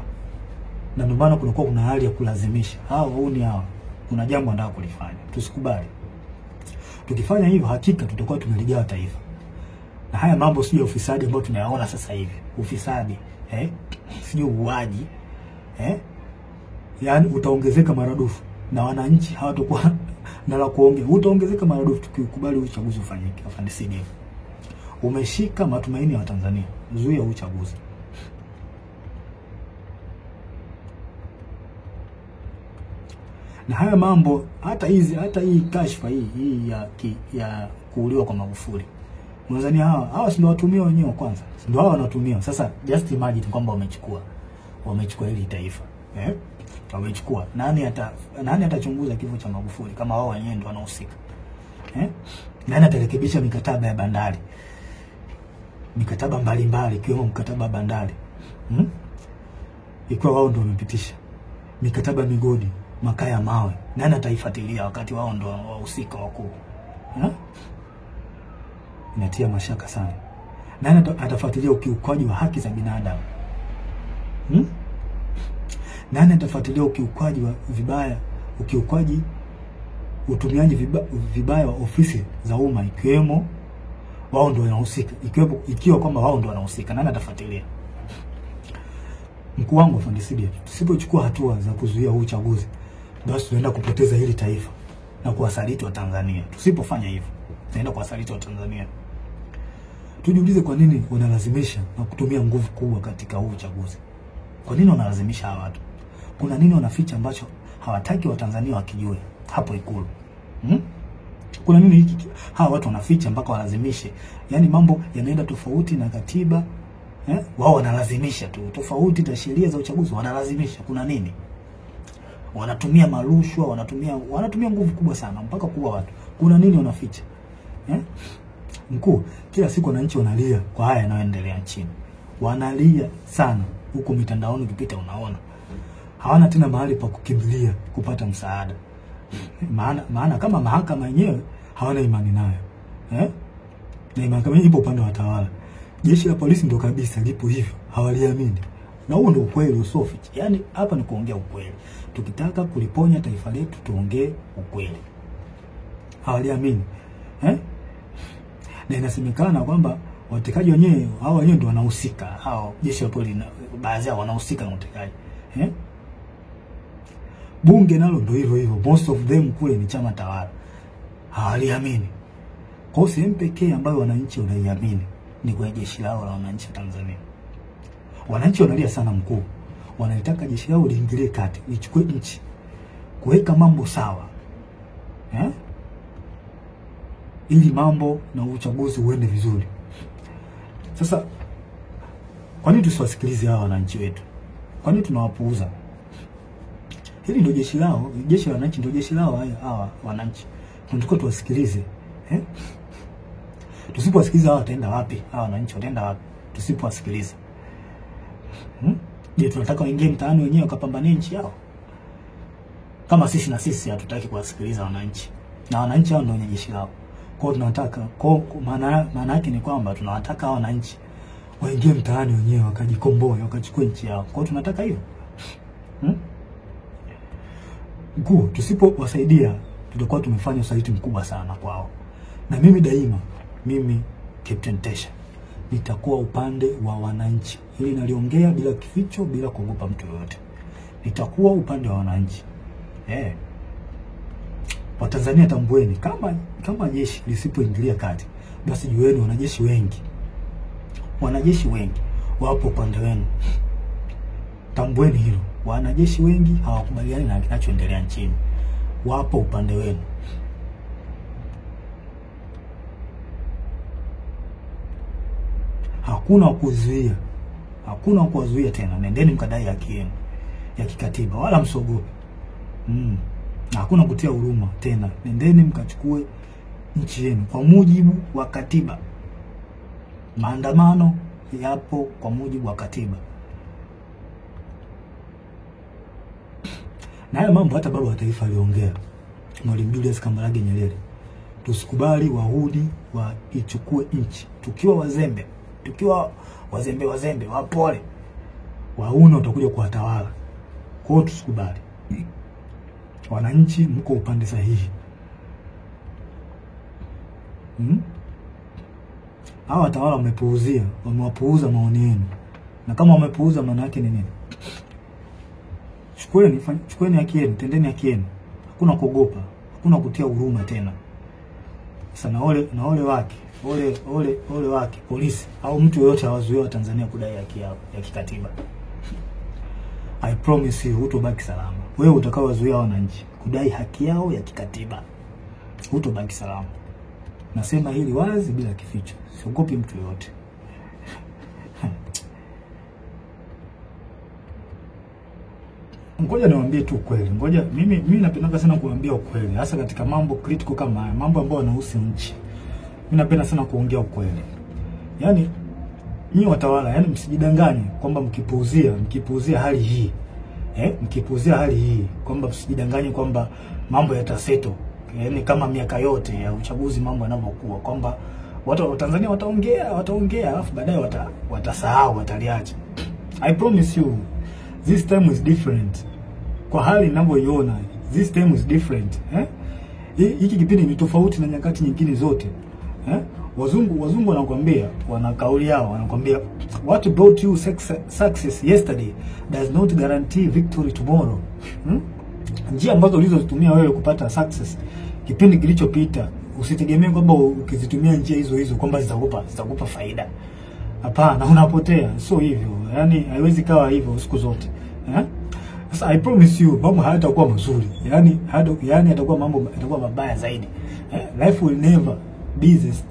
S1: Na ndio maana kunakuwa kuna hali ya kulazimisha hao wahuni hao, kuna jambo wanataka kulifanya. Tusikubali. Tukifanya hivyo hakika tutakuwa tumeligawa taifa. Na haya mambo sio ufisadi ambao tunayaona sasa hivi. Ufisadi, sio uuaji, yaani utaongezeka maradufu na wananchi hawatakuwa na la kuongea. Utaongezeka maradufu tukikubali uchaguzi ufanyike. Afande CDF, umeshika matumaini ya Watanzania, zuia uchaguzi. Na haya mambo, hata hii kashfa hii ya kuuliwa kwa Magufuli, Tanzania hawa si ndio watumia wenyewe kwanza, ndio hawa wanatumia. Sasa just imagine kwamba wamechukua hili taifa. Wamechukua. Nani atachunguza kifo cha Magufuli kama wao wenyewe ndio wanahusika? Nani atarekebisha mikataba ya bandari? Mikataba mbalimbali ikiwemo mkataba wa bandari. Ikiwa wao ndio wamepitisha. Mikataba migodi, makaa ya mawe. Nani ataifuatilia wakati wao ndio wahusika wakuu? Inatia mashaka sana. Nani atafuatilia ukiukwaji wa haki za binadamu? Nani atafuatilia ukiukwaji wa vibaya, ukiukwaji utumiaji vibaya wa ofisi za umma, ikiwemo wao ndio wanahusika, ikiwa kwamba wao ndio wanahusika, nani atafuatilia? Mkuu wangu Afande CDF, tusipochukua hatua za kuzuia huu uchaguzi, basi tunaenda kupoteza hili taifa na kuwasaliti wa Tanzania. Tusipofanya hivyo, tunaenda kuwasaliti wa Tanzania. Tujiulize kwa nini wanalazimisha na kutumia nguvu kubwa katika huu uchaguzi. Kwa nini wanalazimisha hawa watu? Kuna nini wanaficha ambacho hawataki wa Tanzania wakijue hapo Ikulu? Kuna nini hiki hawa watu wanaficha mpaka walazimishe? Yaani mambo yanaenda tofauti na katiba, Wao wanalazimisha tu, tofauti na sheria za uchaguzi wanalazimisha. Kuna nini? Wanatumia marushwa, wanatumia nguvu kubwa sana mpaka kuua watu. Kuna nini wanaficha? Mkuu, kila siku wananchi wanalia kwa haya yanayoendelea nchini. Wanalia sana huko mitandaoni ukipita unaona. Hawana tena mahali pa kukimbilia kupata msaada. Maana kama mahakama yenyewe hawana imani nayo. Na mahakama ipo upande wa watawala. Jeshi la polisi ndio kabisa lipo hivyo, hawaliamini. Na huo ndio ukweli usioficha. Yaani hapa ni kuongea ukweli. Tukitaka kuliponya taifa letu tuongee ukweli. Hawaliamini. Na inasemekana kwamba watekaji wenyewe hao wenyewe ndio wanahusika. Hao jeshi la polisi baadhi yao wanahusika na utekaji. Bunge nalo ndio hivyo hivyo. Most of them kule ni chama tawala. Hawaliamini. Kwa hiyo sehemu pekee ambayo wananchi wanaiamini ni kwa jeshi lao la wananchi wa Tanzania. Wananchi wanalia sana mkuu. Wanalitaka jeshi lao liingilie kati, lichukue nchi, kuweka mambo sawa. Ili mambo na uchaguzi uende vizuri. Sasa kwa nini tusiwasikilize hawa wananchi wetu? Kwa nini tunawapuuza? Hili ndio jeshi lao, jeshi la wananchi ndio jeshi lao hawa wananchi. Tunatakiwa tuwasikilize. Tusipowasikiliza hawa wataenda wapi? Hawa wananchi wataenda wapi tusipowasikiliza? Je, tunataka waingie mtaani wenyewe wakapambanie nchi yao? Kama sisi na sisi hatutaki kuwasikiliza wananchi. Na wananchi hao ndio wenye jeshi lao. Kwa hiyo tunataka, kwa maana yake ni kwamba tunawataka wananchi waingie mtaani wenyewe wakajikomboe, wakachukue nchi yao. Kwa hiyo tunataka hivyo. Mkuu, tusipowasaidia tutakuwa tumefanya usaliti mkubwa sana kwao. Na mimi daima, mimi Captain Tesha nitakuwa upande wa wananchi. Hili naliongea bila kificho, bila kuogopa mtu yoyote. Nitakuwa upande wa wananchi. Watanzania tambueni, kama jeshi lisipoingilia kati, basi jueni wanajeshi wengi. Wanajeshi wengi wapo upande wenu. Tambueni hilo. Wanajeshi wengi hawakubaliani na kinachoendelea nchini. Wapo upande wenu. Hakuna kuzuia. Hakuna kuwazuia tena. Nendeni mkadai haki yenu ya kikatiba, wala msogope. Hakuna kutia huruma tena. Nendeni mkachukue nchi yenu kwa mujibu wa katiba. Maandamano yapo kwa mujibu wa katiba. Na haya mambo hata baba wa taifa aliongea, Mwalimu Julius Kambarage Nyerere. Tusikubali wahuni waichukue nchi. Tukiwa wazembe, tukiwa wazembe wapole, wahuni watakuja kuwatawala. Kwa hiyo tusikubali. Wananchi mko upande sahihi. Hawa watawala wamepuuzia, wamewapuuza maoni yenu. Na kama wamepuuza maana yake ni nini? Chukueni haki yenu, tendeni haki yenu. Hakuna kuogopa, hakuna kutia huruma tena. Sasa na ole wake, ole wake polisi au mtu yeyote awazuie wa Tanzania kudai haki yao ya kikatiba. I promise you hutobaki salama. Wewe utakaowazuia wananchi kudai haki yao ya kikatiba, hutobaki salama. Nasema hili wazi bila kificho. Siogopi mtu yeyote. Ngoja niwaambie tu ukweli. Ngoja mimi napenda sana kuambia ukweli, hasa katika mambo critical kama haya, mambo ambayo yanahusu nchi. Mimi napenda sana kuongea ukweli. Yaani nyinyi watawala, yaani msijidanganye kwamba mkipuuzia hali hii. Mkipuuzia hali hii kwamba msijidanganye kwamba mambo yataseto. Yaani kama miaka yote ya uchaguzi mambo yanavyokuwa, kwamba watu wa Tanzania wataongea alafu baadaye watasahau, wataliacha. I promise you this time is different. Kwa hali ninavyoiona, this time is different. Hiki kipindi ni tofauti na nyakati nyingine zote. Wazungu wanakuambia, wana kauli yao, wanakuambia what brought you success yesterday does not guarantee victory tomorrow. Njia ambazo ulizozitumia wewe kupata success kipindi kilichopita, usitegemee kwamba ukizitumia njia hizo hizo kwamba zitakupa faida. Hapana, unapotea. Sio hivyo. Yaani haiwezi kawa hivyo siku zote. Sasa I promise you mambo hayatakuwa mazuri. Yaani yatakuwa mambo yatakuwa mabaya zaidi. Life will never be this.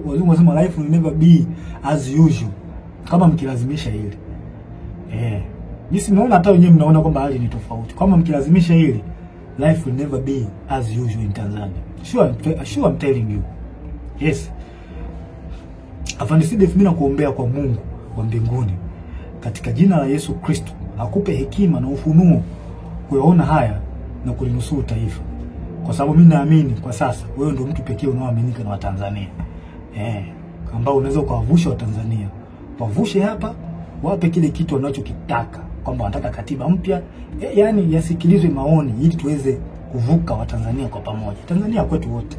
S1: Wazungu wanasema life will never be as usual. Kama mkilazimisha hili. Jinsi mnaona hata wenyewe mnaona kwamba hali ni tofauti. Kama mkilazimisha hili, life will never be as usual in Tanzania. Sure, I'm telling you. Yes. Afande CDF, mimi nakuombea kwa Mungu wa mbinguni, katika jina la Yesu Kristo, akupe hekima na ufunuo kuyaona haya na kulinusuru taifa. Kwa sababu mimi naamini kwa sasa wewe ndio mtu pekee unaoaminika na Watanzania. Ambao unaweza kuwavusha Watanzania. Wavushe hapa, wape kile kitu wanachokitaka, kwamba wanataka katiba mpya, yaani yasikilizwe maoni ili tuweze kuvuka Watanzania kwa pamoja. Tanzania kwetu wote.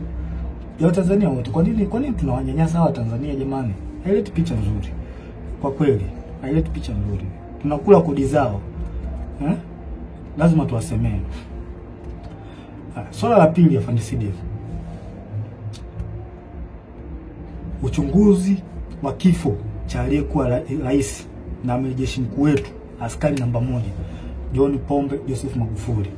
S1: Ya Watanzania wote. Kwa nini tunawanyanyasa hawa Tanzania jamani? Haileti picha nzuri. Kwa kweli, haileti picha nzuri. Tunakula kodi zao. Lazima tuwasemee. Swala la pili, Afande CDF. Uchunguzi wa kifo cha aliyekuwa rais na amiri jeshi mkuu wetu, askari namba 1, John Pombe Joseph Magufuli.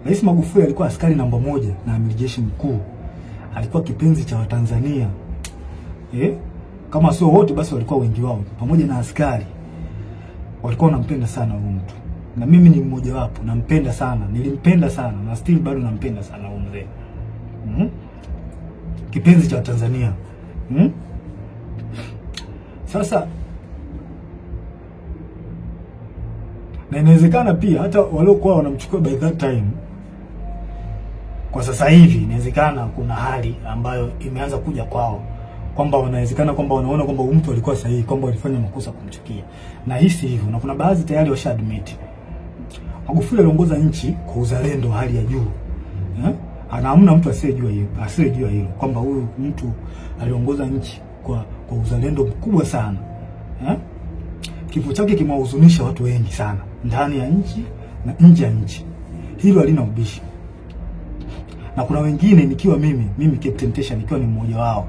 S1: Rais Magufuli alikuwa askari namba 1 na amiri jeshi mkuu. Alikuwa kipenzi cha Watanzania. Kama sio wote basi walikuwa wengi wao, pamoja na askari. Walikuwa wanampenda sana huyu mtu. Na mimi ni mmoja wapo, nampenda sana, nilimpenda sana na still bado nampenda sana huyu mzee. Kipenzi cha Tanzania. Sasa na inawezekana pia hata waliokuwa wanamchukua by that time, kwa sasa hivi inawezekana kuna hali ambayo imeanza kuja kwao kwamba wanawezekana kwamba wanaona kwamba mtu alikuwa sahihi, kwamba walifanya makosa kumchukia. Na hisi hivyo, na kuna baadhi tayari washa admit. Magufuli aliongoza nchi kwa uzalendo hali ya juu. Ana hamna mtu asiyejua hiyo, asiyejua hilo kwamba huyu mtu aliongoza nchi kwa uzalendo mkubwa sana. Kifo chake kimewahuzunisha watu wengi sana ndani ya nchi na nje ya nchi. Hilo halina ubishi. Na kuna wengine nikiwa mimi Captain Tesha nikiwa ni mmoja wao,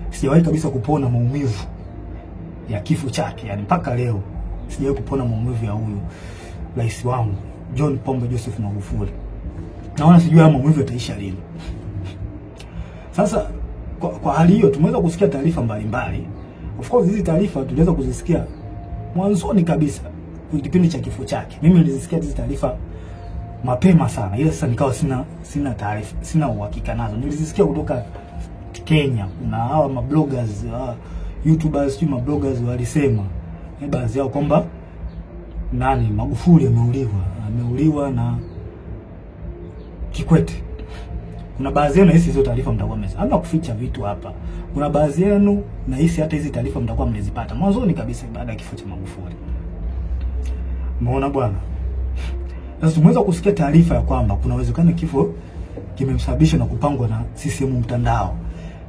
S1: sijawahi kabisa kupona maumivu ya kifo chake. Yani mpaka leo sijawahi kupona maumivu ya huyu rais wangu John Pombe Joseph Magufuli. Naona sijui haya maumivu yataisha lini. Sasa kwa hali hiyo tumeweza kusikia taarifa mbalimbali. Of course hizi taarifa tuliweza kuzisikia mwanzoni kabisa kwenye kipindi cha kifo chake. Mimi nilizisikia hizi taarifa mapema sana, ila sasa nikawa sina taarifa, sina uhakika nazo. Nilizisikia kutoka Kenya, kuna hawa mabloggers, YouTubers, sio mabloggers walisema baadhi yao kwamba nani Magufuli ameuliwa na Kikwete. Kuna baadhi yenu nahisi hizo taarifa mtakuwa mmezipata. Hamna kuficha vitu hapa. Kuna baadhi yenu nahisi hata hizi taarifa mtakuwa mlizipata mwanzoni kabisa baada ya kifo cha Magufuli. Umeona bwana? Sasa tumeweza kusikia taarifa ya kwamba kuna uwezekano kifo kimemsababisha na kupangwa na CCM mtandao.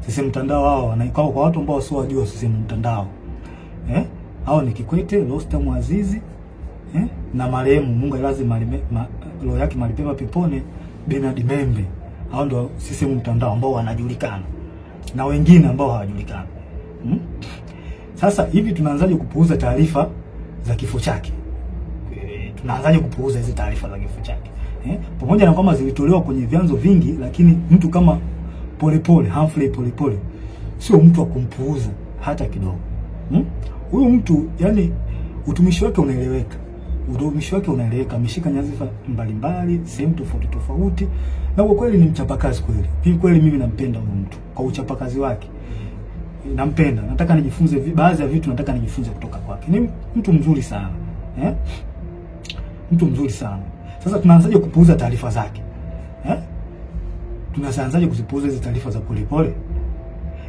S1: CCM mtandao hao wanaikao kwa watu ambao sio wajua CCM mtandao. Hao ni Kikwete, Rostam Aziz, na marehemu Mungu ailaze roho yake mahali pema peponi, Bernard Membe. Hao ndio CCM mtandao ambao wanajulikana na wengine ambao hawajulikani. Sasa hivi tunaanzaje kupuuza taarifa za kifo chake? Tunaanzaje kupuuza hizi taarifa za kifo chake? Pamoja na kwamba zilitolewa kwenye vyanzo vingi, lakini mtu kama Polepole, Humphrey Polepole sio mtu wa kumpuuza hata kidogo. Huyu mtu yani utumishi wake unaeleweka. Utumishi wake unaeleweka, ameshika nyadhifa mbalimbali, sehemu tofauti tofauti, na kwa kweli ni mchapakazi kweli. Mimi kweli mimi nampenda huyu mtu kwa uchapakazi wake. Nampenda, nataka nijifunze baadhi ya vitu, nataka nijifunze kutoka kwake. Ni mtu mzuri sana. Mtu mzuri sana. Sasa tunaanzaje kupuuza taarifa zake? Tunaanzaje kuzipuuza hizi taarifa za Polepole?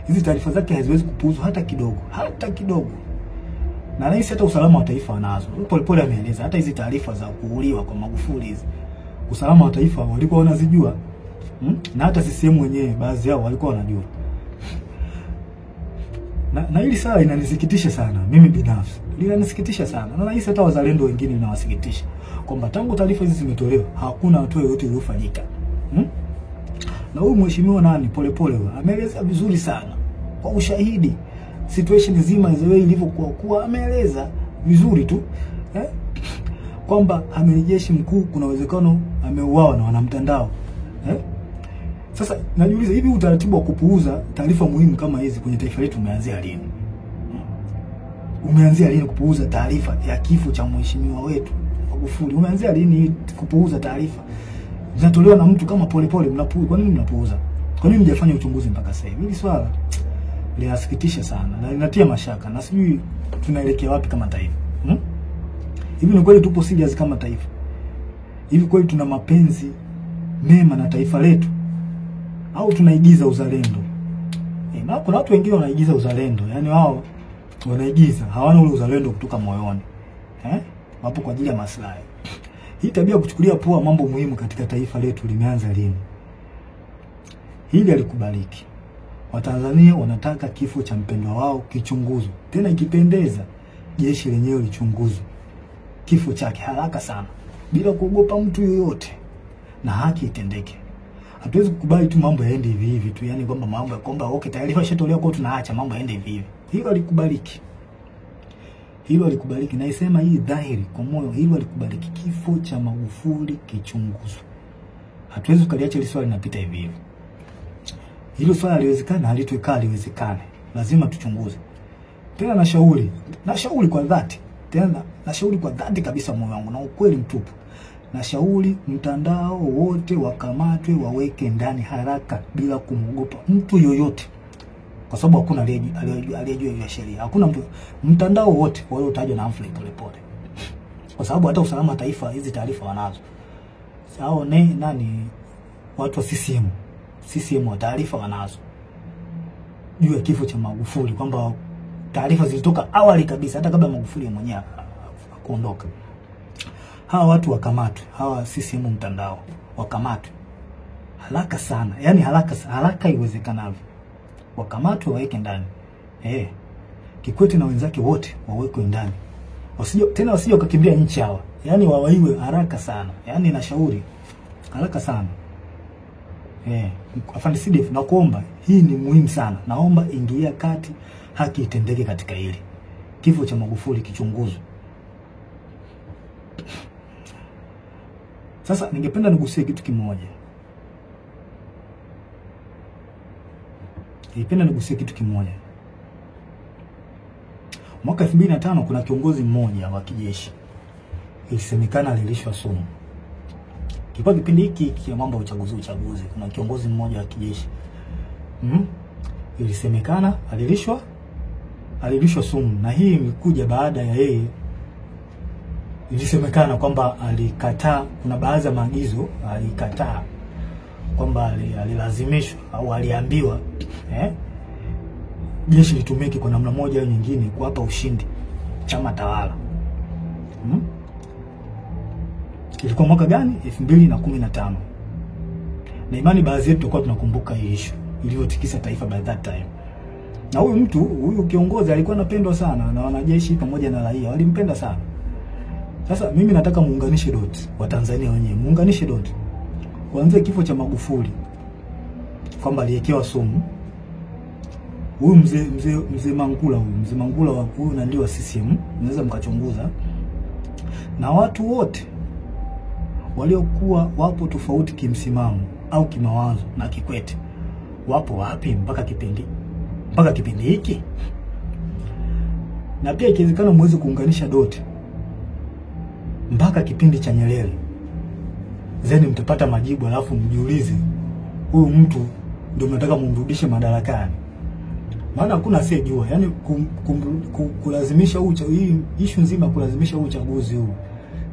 S1: Hizi taarifa zake haziwezi kupuuzwa hata kidogo, hata kidogo. Na nahisi hata usalama wa taifa wanazo. Polepole ameeleza hata hizi taarifa za kuuliwa kwa Magufuli hizi, usalama wa taifa walikuwa wanazijua. Na hata CCM wenyewe baadhi yao walikuwa wanajua. Na hili sala inanisikitisha sana mimi binafsi. Linanisikitisha sana. Na nahisi hata wazalendo wengine linawasikitisha kwamba tangu taarifa hizi zimetolewa hakuna hatua yoyote iliyofanyika. Na huyu mheshimiwa nani Polepole huyo ameeleza vizuri sana kwa ushahidi situation nzima the way ilivyokuwa kuwa, ameeleza vizuri tu kwamba amiri jeshi mkuu kuna uwezekano ameuawa na wanamtandao. Sasa najiuliza hivi utaratibu wa kupuuza taarifa muhimu kama hizi kwenye taifa letu umeanzia lini? Umeanzia lini kupuuza taarifa ya kifo cha mheshimiwa wetu Magufuli? Umeanzia lini kupuuza taarifa zinatolewa na mtu kama Polepole? Mnapuuza. Kwa nini mnapuuza? Kwa nini mjafanya uchunguzi mpaka sasa hivi? Hili swala linasikitisha sana na linatia mashaka, na sijui tunaelekea wapi kama taifa. Hivi ni kweli tupo serious kama taifa? Hivi kweli tuna mapenzi mema na taifa letu, au tunaigiza uzalendo? Na kuna watu wengine wanaigiza uzalendo, yani wao wanaigiza, hawana ule uzalendo kutoka moyoni. Wapo kwa ajili ya maslahi. Hii tabia kuchukulia poa mambo muhimu katika taifa letu limeanza lini? Hili halikubaliki. Watanzania wanataka kifo cha mpendwa wao kichunguzwe. Tena ikipendeza jeshi lenyewe lichunguzwe kifo chake haraka sana bila kuogopa mtu yoyote, na haki itendeke. Hatuwezi kukubali tu mambo yaende hivi hivi tu, yani kwamba mambo ya kwamba okay taarifa ishatolewa kwa tunaacha mambo yaende hivi hivi. Hilo halikubaliki. Hilo halikubaliki. Naisema hii dhahiri kwa moyo, hilo halikubaliki. Kifo cha Magufuli kichunguzwe. Hatuwezi kukaliacha hili swali linapita hivi hivi. Hilo swali haliwezekana, halitwekaa, haliwezekane. Lazima tuchunguze. Tena nashauri kwa dhati. Tena nashauri kwa dhati kabisa moyo wangu na ukweli mtupu, nashauri mtandao wote wakamatwe, waweke ndani haraka bila kumwogopa mtu yoyote, kwa sababu hakuna aliyejua hiyo sheria. Hakuna mtu, mtandao wote waliotajwa na Humphrey Polepole, kwa sababu hata usalama taifa hizi taarifa wanazo. Hao nani watu wa CCM wa taarifa wanazo juu ya kifo cha Magufuli, kwamba taarifa zilitoka awali kabisa hata kabla Magufuli mwenyewe kuondoka. Hawa watu wakamatwe, hawa CCM mtandao wakamatwe haraka sana, yani haraka iwezekanavyo, wakamatwe waweke ndani. Kikwete na wenzake wote wawekwe ndani, wasije wakakimbia nchi hawa, yani wawaiwe haraka sana. Yani nashauri haraka sana. Afande CDF, nakuomba, hii ni muhimu sana, naomba ingilia kati, haki itendeke katika hili. Kifo cha Magufuli kichunguzwe. Sasa ningependa nigusie kitu kimoja. Mwaka 2005 kuna kiongozi mmoja wa kijeshi ilisemekana alilishwa sumu. Kilikuwa kipindi hiki cha mambo ya uchaguzi, kuna kiongozi mmoja wa kijeshi ilisemekana alilishwa sumu, na hii ilikuja baada ya yeye, ilisemekana kwamba alikataa, kuna baadhi ya maagizo alikataa, kwamba alilazimishwa au aliambiwa jeshi litumike kwa namna moja au nyingine kuwapa ushindi chama tawala. Ilikuwa mwaka gani? 2015. Na imani baadhi yetu tulikuwa tunakumbuka hii issue iliyotikisa taifa by that time. Na huyu mtu, huyu kiongozi alikuwa anapendwa sana na wanajeshi pamoja na raia, walimpenda sana. Sasa mimi nataka muunganishe dot wa Tanzania wenyewe, muunganishe dot. Kuanzia kifo cha Magufuli kwamba aliwekewa sumu. Huyu mzee Mangula, huyu mzee Mangula wa huyu na ndio wa CCM, mnaweza mkachunguza. Na watu wote waliokuwa wapo tofauti kimsimamo au kimawazo na Kikwete wapo wapi mpaka kipindi hiki? Na pia ikiwezekana muweze kuunganisha dot mpaka kipindi cha Nyerere, zeni mtapata majibu, alafu mjiulize huyu mtu ndio mnataka mumrudishe madarakani. Maana hakuna asiyejua, yani kulazimisha hii issue nzima, kulazimisha uchaguzi huu,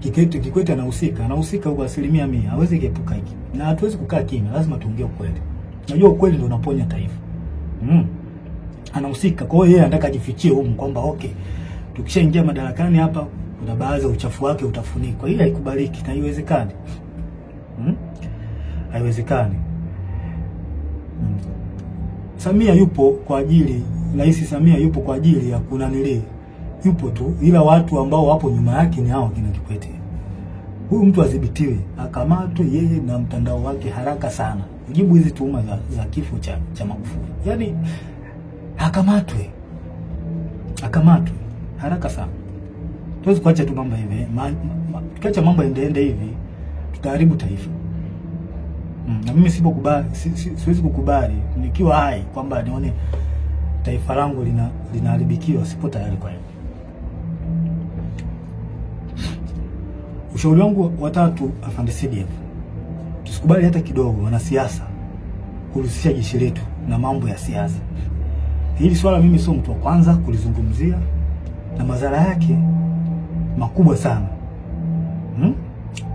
S1: Kikwete anahusika kwa 100%, hawezi kuepuka hiki. Na hatuwezi kukaa kimya, lazima tuongee ukweli. Najua ukweli ndio unaponya taifa. Anahusika. Kwa hiyo yeye anataka ajifichie humu kwamba okay, tukishaingia madarakani hapa kuna baadhi ya uchafu wake utafunikwa. Hii haikubaliki na haiwezekani. Haiwezekani. Samia yupo kwa ajili, Rais Samia yupo kwa ajili ya kunanili. Yupo tu, ila watu ambao wapo nyuma yake ni hao kina Kikwete. Huyu mtu adhibitiwe, akamatwe yeye na mtandao wake haraka sana. Kujibu hizi tuhuma za kifo cha Magufuli. Yaani akamatwe. Akamatwe haraka sana. Tuwezi kuacha tu mambo hivi. Tukiacha mambo endeende hivi, tutaharibu taifa. Na mimi sipokubali, siwezi kukubali nikiwa hai kwamba nione taifa langu linaharibikiwa, sipo tayari kwa hiyo. Ushauri wangu wa tatu, Afande CDF, tusikubali hata kidogo wanasiasa kuhusisha jeshi letu na mambo ya siasa. Hili swala mimi sio mtu wa kwanza kulizungumzia, na madhara yake makubwa sana.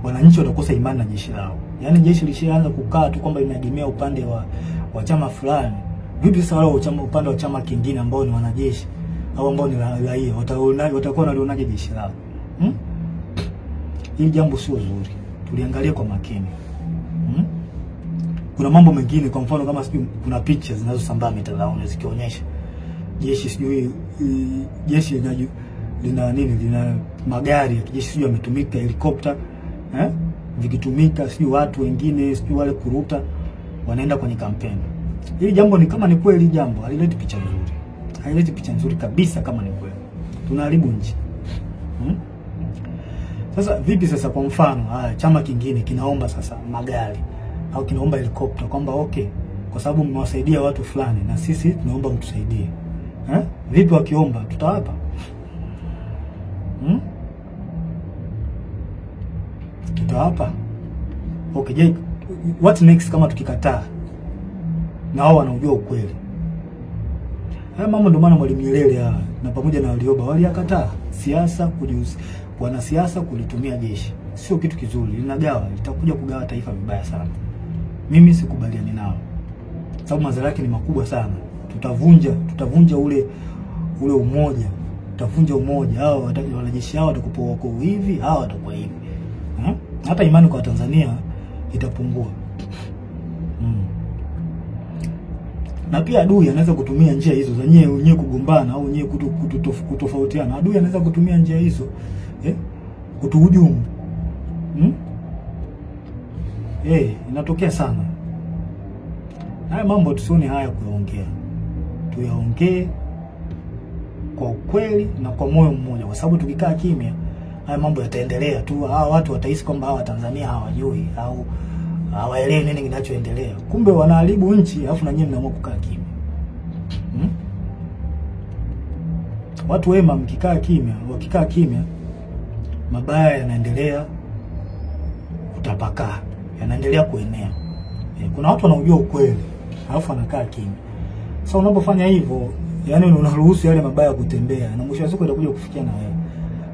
S1: Wananchi watakosa imani na jeshi lao. Yaani jeshi lishaanza kukaa tu kwamba linaegemea upande wa chama fulani. Vipi sasa wale upande wa chama kingine ambao ni wanajeshi au ambao ni raia, watakuwa wanalionaje jeshi lao? Hili jambo sio zuri. Tuliangalia kwa makini. Kuna mambo mengine, kwa mfano kama sijui kuna picha zinazosambaa mitandaoni zikionyesha jeshi sijui jeshi lina nini, lina magari ya kijeshi sijui yametumika, helikopta vikitumika, sijui watu wengine sijui wale kuruta wanaenda kwenye kampeni. Hili jambo ni kama ni kweli, jambo halileti picha nzuri. Haileti picha nzuri kabisa kama ni kweli. Tunaharibu nchi. Sasa vipi sasa, kwa mfano, chama kingine kinaomba sasa magari au kinaomba helikopta kwamba okay, kwa sababu mmewasaidia watu fulani na sisi tunaomba mtusaidie. Vipi wakiomba tutawapa? Mtawapa? Okay, je, what next kama tukikataa na wao wanaujua ukweli? Haya mambo ndio maana Mwalimu Nyerere na pamoja na Warioba waliyakataa siasa, kujihusu wanasiasa kulitumia jeshi. Sio kitu kizuri, linagawa, litakuja kugawa taifa vibaya sana. Mimi sikubaliani nao, sababu madhara yake ni makubwa sana. Tutavunja ule umoja, tutavunja umoja. Hao wanajeshi hao watakuwa wako hivi, hao watakuwa hivi. Hata imani kwa Tanzania itapungua. Na pia adui anaweza kutumia njia hizo za nyewe kugombana au nyewe kutofautiana. Adui anaweza kutumia njia hizo kutuhujumu. Inatokea sana. Haya mambo tusione haya kuyaongea. Tuyaongee kwa ukweli na kwa moyo mmoja, kwa sababu tukikaa kimya haya mambo yataendelea tu. Hawa watu watahisi kwamba hawa Tanzania hawajui au hawaelewi nini kinachoendelea. Kumbe wanaharibu nchi, alafu na nyinyi mnaamua kukaa kimya. Watu wema mkikaa kimya, wakikaa kimya, mabaya yanaendelea kutapakaa, yanaendelea kuenea. Kuna watu wanaujua ukweli, alafu wanakaa kimya. Sasa unapofanya hivyo, yani unaruhusu yale mabaya kutembea, na mwisho wa siku itakuja kufikia na wewe.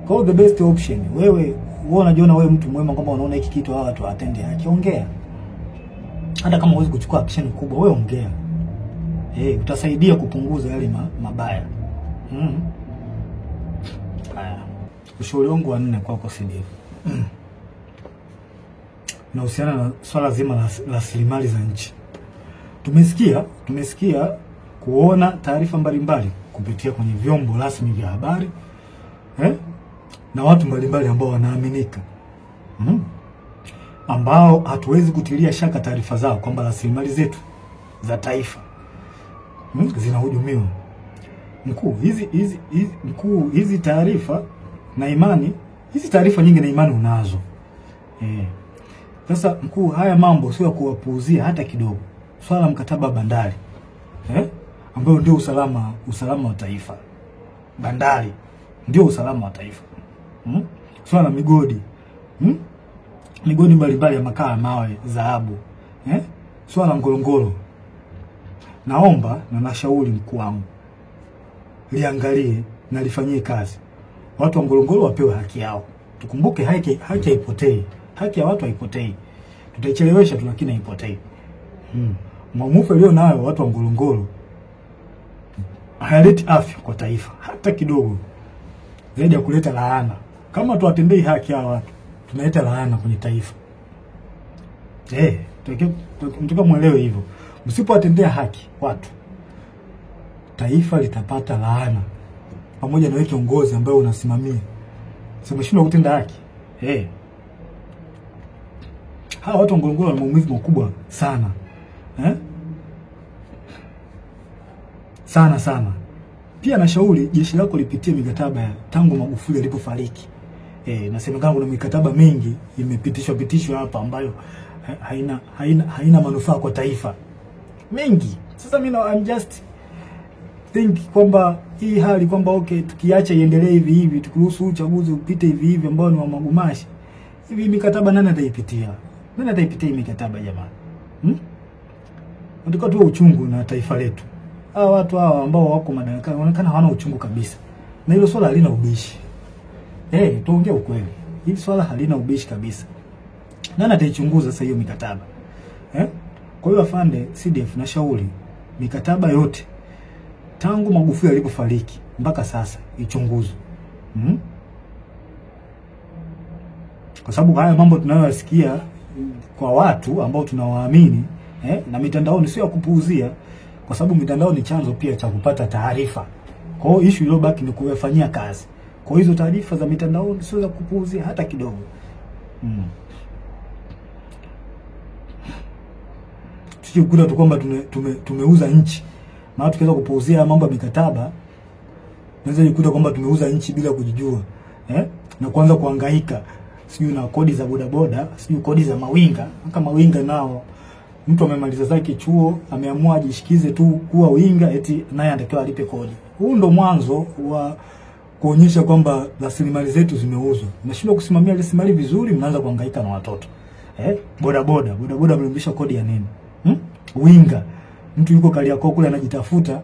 S1: Kwa hiyo the best option, wewe unajiona wewe mtu mwema kwamba unaona hiki kitu hawa watu watende haki, ongea. Hata kama huwezi kuchukua action kubwa, wewe ongea. Utasaidia kupunguza yale mabaya. Haya. Ushauri wangu wa 4 kwako CDF inahusiana na swala zima la rasilimali za nchi. Tumesikia kuona taarifa mbalimbali kupitia kwenye vyombo rasmi vya habari na watu mbalimbali ambao wanaaminika, ambao hatuwezi kutilia shaka taarifa zao kwamba rasilimali zetu za taifa zinahujumiwa. Mkuu, mkuu, hizi taarifa na imani, hizi taarifa nyingi na imani unazo. Sasa mkuu, haya mambo sio ya kuwapuuzia hata kidogo. Swala la mkataba bandari, ambayo ndio usalama wa taifa. Bandari ndio usalama wa taifa. Swala la migodi, migodi mbalimbali ya makaa, mawe, dhahabu, Swala la Ngorongoro. Naomba na nashauri mkuu wangu liangalie na lifanyie kazi. Watu wa Ngorongoro wapewe haki yao. Tukumbuke haki haipotei. Haki ya watu haipotei. Tutaichelewesha tu lakini haipotei. Maumivu leo nayo watu wa Ngorongoro hayaleti afya kwa taifa hata kidogo, zaidi ya kuleta laana. Kama tuwatendei haki hawa watu, tunaleta laana kwenye taifa. Mtoka muelewe hivyo. Msipowatendea haki watu, taifa litapata laana, pamoja na wewe kiongozi ambaye unasimamia. Sasa umeshindwa kutenda haki. Hawa watu wa Ngorongoro wana maumivu makubwa sana. Sana sana. Pia nashauri jeshi lako lipitie mikataba ya tangu Magufuli alipofariki. Nasemekana kuna mikataba mingi imepitishwa hapa ambayo haina manufaa kwa taifa. Mingi. Sasa mimi I'm just think kwamba hii hali kwamba okay, tukiacha iendelee hivi hivi, tukiruhusu uchaguzi upite hivi hivi ambao ni wa magumashi, hivi mikataba nani ataipitia? Nani ataipitia mikataba jamani? Ndio tu uchungu na taifa letu. Hawa watu hawa ambao wako madarakani wanaonekana hawana uchungu kabisa. Na hilo swala halina ubishi. Tuongee ukweli. Hili swala halina ubishi kabisa. Nani ataichunguza sasa hiyo mikataba? Kwa hiyo afande CDF, nashauri mikataba yote tangu Magufuli alipofariki mpaka sasa ichunguzwe. Kwa sababu haya mambo tunayoyasikia kwa watu ambao tunawaamini, na mitandaoni sio ya kupuuzia, kwa sababu mitandao ni chanzo pia cha kupata taarifa. Kwa hiyo issue iliyobaki ni kuyafanyia kazi. Kwa hizo taarifa za mitandaoni sio za kupuuzia hata kidogo. Tusikuta tu kwamba tumeuza nchi. Maana tukiweza kupuuzia mambo ya mikataba, tunaweza jikuta kwamba tumeuza nchi bila kujijua. Na kuanza kuhangaika sijui na kodi za bodaboda, sijui kodi za mawinga. Kama mawinga nao, mtu amemaliza zake chuo, ameamua ajishikize tu kuwa winga, eti naye anatakiwa alipe kodi. Huu ndo mwanzo wa kuonyesha kwamba rasilimali zetu zimeuzwa. Mnashindwa kusimamia rasilimali vizuri, mnaanza kuhangaika na watoto. Boda boda, boda boda mlimbisha kodi ya nini? Winga. Mtu yuko Kariakoo kule anajitafuta,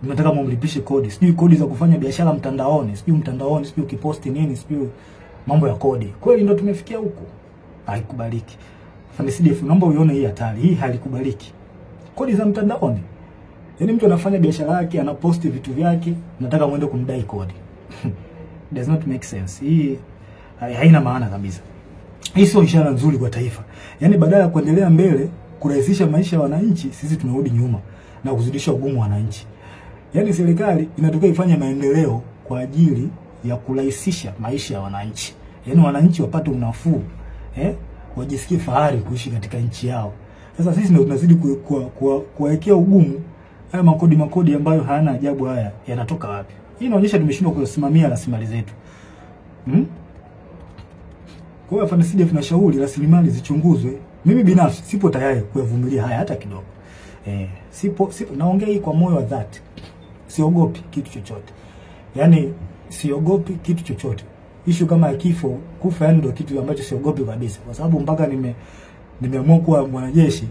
S1: mnataka mumlipishe kodi. Sijui kodi za kufanya biashara mtandaoni, sijui mtandaoni, sijui ukiposti nini, sijui mambo ya kodi. Kweli ndio tumefikia huko. Haikubaliki. Afande CDF, naomba uione hii hatari. Hii halikubaliki. Kodi za mtandaoni. Yaani mtu anafanya biashara yake, anaposti vitu vyake, nataka muende kumdai kodi. Does not make sense. Hii haina maana kabisa. Hii sio ishara nzuri kwa taifa. Yaani badala ya kuendelea mbele, kurahisisha maisha ya wananchi, sisi tunarudi nyuma na kuzidisha ugumu wa wananchi. Yaani serikali inatakiwa ifanye maendeleo kwa ajili ya kurahisisha maisha ya wananchi. Yaani wananchi wapate unafuu, wajisikie fahari kuishi katika nchi yao. Sasa sisi ndio tunazidi kuwekea ugumu haya makodi ambayo hayana ajabu. Haya yanatoka wapi? Hii inaonyesha tumeshindwa kusimamia rasilimali zetu. Kwa hiyo Afande CDF tunashauri rasilimali zichunguzwe. Mimi binafsi sipo tayari kuyavumilia haya hata kidogo. Sipo naongea hii kwa moyo wa dhati. Siogopi kitu chochote. Yaani siogopi kitu chochote. Issue kama ya kifo, kufa yani ndio kitu ambacho siogopi kabisa. Kwa sababu mpaka nimeamua kuwa mwanajeshi,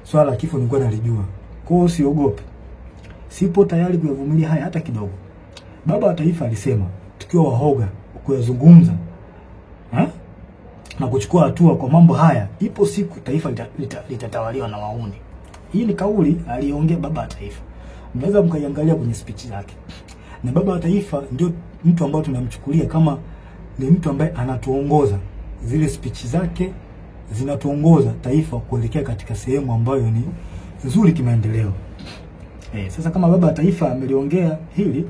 S1: swala la kifo nilikuwa nalijua. Kwa hiyo siogopi. Sipo tayari kuyavumilia haya hata kidogo. Baba wa Taifa alisema tukiwa wahoga kuyazungumza na kuchukua hatua kwa mambo haya, ipo siku taifa litatawaliwa na wauni. Hii ni kauli aliongea Baba wa Taifa. Mnaweza mkaiangalia kwenye speech yake. Na Baba wa Taifa ndio mtu ambaye tunamchukulia kama ni mtu ambaye anatuongoza. Zile speech zake zinatuongoza taifa kuelekea katika sehemu ambayo ni nzuri kimaendeleo. Sasa kama Baba wa Taifa ameliongea hili,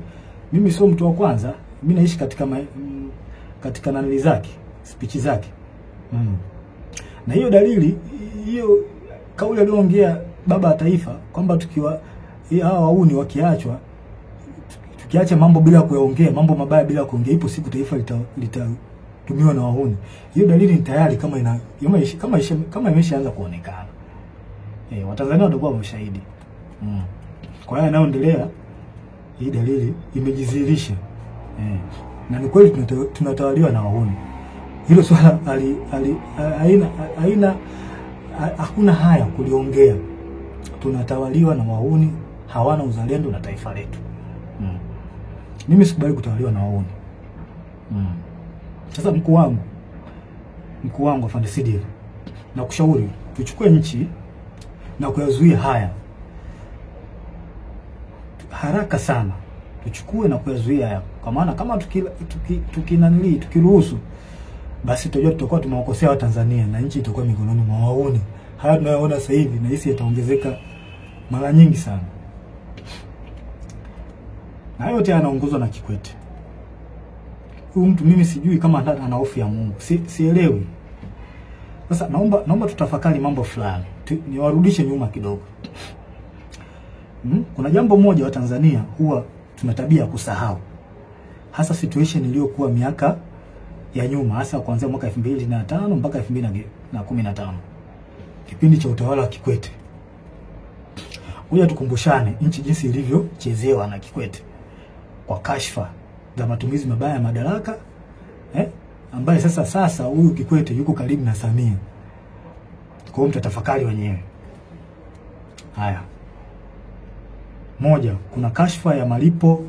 S1: mimi sio mtu wa kwanza, mimi naishi katika katika nanili zake, speech zake. Na hiyo dalili, hiyo kauli aliyoongea Baba wa Taifa kwamba tukiwa hawa wauni wakiachwa, tukiacha mambo bila kuyaongea, mambo mabaya bila kuongea, ipo siku taifa litatumiwa na wahuni. Hiyo dalili ni tayari kama kama imeshaanza kuonekana. Watanzania watakuwa mashahidi. Kwa hiyo yanayoendelea, hii dalili imejidhihirisha. Na ni kweli tunatawaliwa na wahuni. Hilo swala haina hakuna haya kuliongea. Tunatawaliwa na wahuni, hawana uzalendo na taifa letu. Mimi sikubali kutawaliwa na wahuni. Sasa mkuu wangu Afande CDF, na kushauri tuchukue nchi na kuyazuia haya haraka sana. Tuchukue na kuyazuia haya, kwa maana kama tukiruhusu, basi tutajua tutakuwa tumewakosea Watanzania na nchi itakuwa mikononi mwa wahuni. Haya tunayoona sasa hivi na hisi yataongezeka mara nyingi sana. Na yote yanaongozwa na Kikwete. Huyu mtu mimi sijui kama ana hofu ya Mungu. Sielewi. Sasa naomba tutafakari mambo fulani. Niwarudishe nyuma kidogo. Kuna jambo moja wa Tanzania huwa tuna tabia ya kusahau. Hasa situation iliyokuwa miaka ya nyuma, hasa kuanzia mwaka 2005 mpaka 2015. Kipindi cha utawala wa Kikwete. Ngoja tukumbushane nchi jinsi ilivyochezewa na Kikwete kwa kashfa za matumizi mabaya ya madaraka, ambaye sasa huyu Kikwete yuko karibu na Samia. Kwa hiyo mtatafakari wenyewe. Haya. Moja, kuna kashfa ya malipo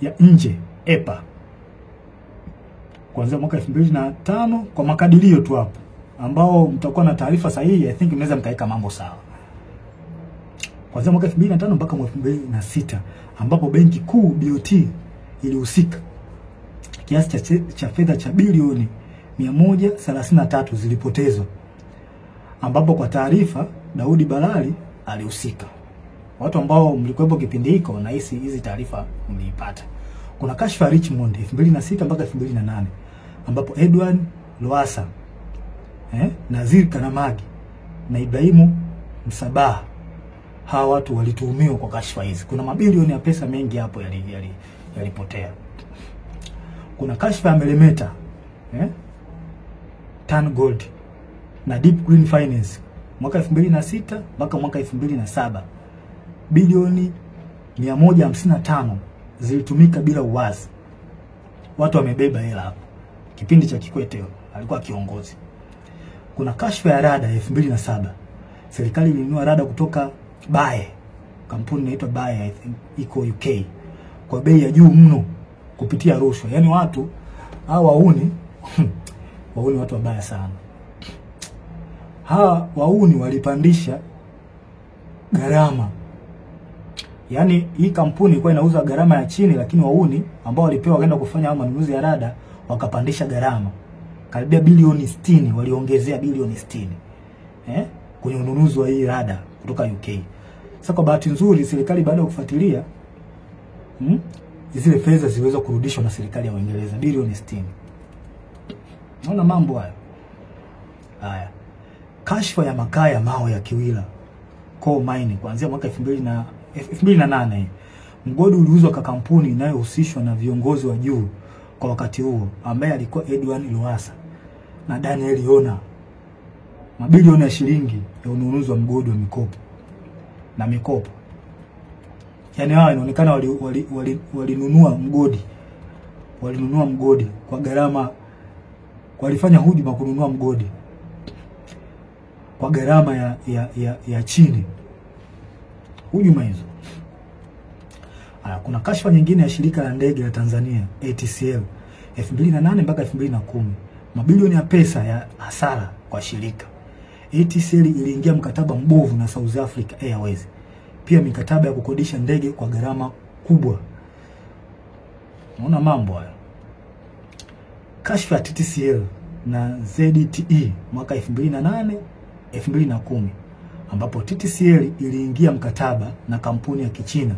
S1: ya nje EPA kuanzia mwaka 2005 kwa makadirio tu hapo, ambao mtakuwa na taarifa sahihi, I think mnaweza mkaeka mambo sawa. Kuanzia mwaka 2005 mpaka mwaka 2006 ambapo Benki Kuu BOT ilihusika. Kiasi cha fedha cha bilioni 133 zilipotezwa, ambapo kwa taarifa Daudi Balali alihusika. Watu ambao mlikuwepo kipindi hiko na hizi taarifa mliipata. Kuna kashfa Richmond 2006 mpaka 2008 ambapo Edward Lowassa, Nazir Karamagi na Ibrahimu Msabaha, hawa watu walituhumiwa kwa kashfa hizi. Kuna mabilioni ya pesa mengi hapo yalipotea. Kuna kashfa ya Melemeta, Tan Gold na Deep Green Finance mwaka 2006 mpaka mwaka 2007, bilioni 155 zilitumika bila uwazi. Watu wamebeba hela hapo. Kipindi cha Kikwete alikuwa kiongozi. Kuna kashfa ya rada 2007. Serikali ilinunua rada kutoka Bae, kampuni inaitwa Bae, I think iko UK, kwa bei ya juu mno kupitia rushwa. Yaani watu hawa wauni wauni watu wabaya sana. Hawa wauni walipandisha gharama. Yaani hii kampuni ilikuwa inauza gharama ya chini, lakini wauni ambao walipewa kwenda kufanya hao manunuzi ya rada wakapandisha gharama. Karibia bilioni 60 waliongezea bilioni 60. Kwenye ununuzi wa hii rada kutoka UK. Sasa kwa bahati nzuri serikali baada ya kufuatilia zile fedha ziliweza kurudishwa na serikali ya Uingereza bilioni 60. Naona mambo hayo. Haya. Kashfa ya makaa ya mawe ya Kiwila coal mining kuanzia mwaka 2008. Mgodi uliuzwa kwa kampuni inayohusishwa na viongozi wa juu kwa wakati huo ambaye alikuwa Edwin Lowassa na Daniel Yona. Mabilioni ya shilingi ya ununuzi wa mgodi wa mikopo na mikopo. Yaani hao inaonekana walinunua mgodi. Walinunua mgodi kwa gharama, walifanya hujuma kununua mgodi kwa gharama ya chini. Hujuma hizo. Kuna kashfa nyingine ya shirika la ndege la Tanzania ATCL 2008 mpaka 2010. Mabilioni ya pesa ya hasara kwa shirika. ATCL iliingia mkataba mbovu na South Africa Airways. Pia mikataba ya kukodisha ndege kwa gharama kubwa. Unaona mambo hayo. Kashfa ya TTCL na ZTE mwaka 2008 2010, ambapo TTCL iliingia mkataba na kampuni ya Kichina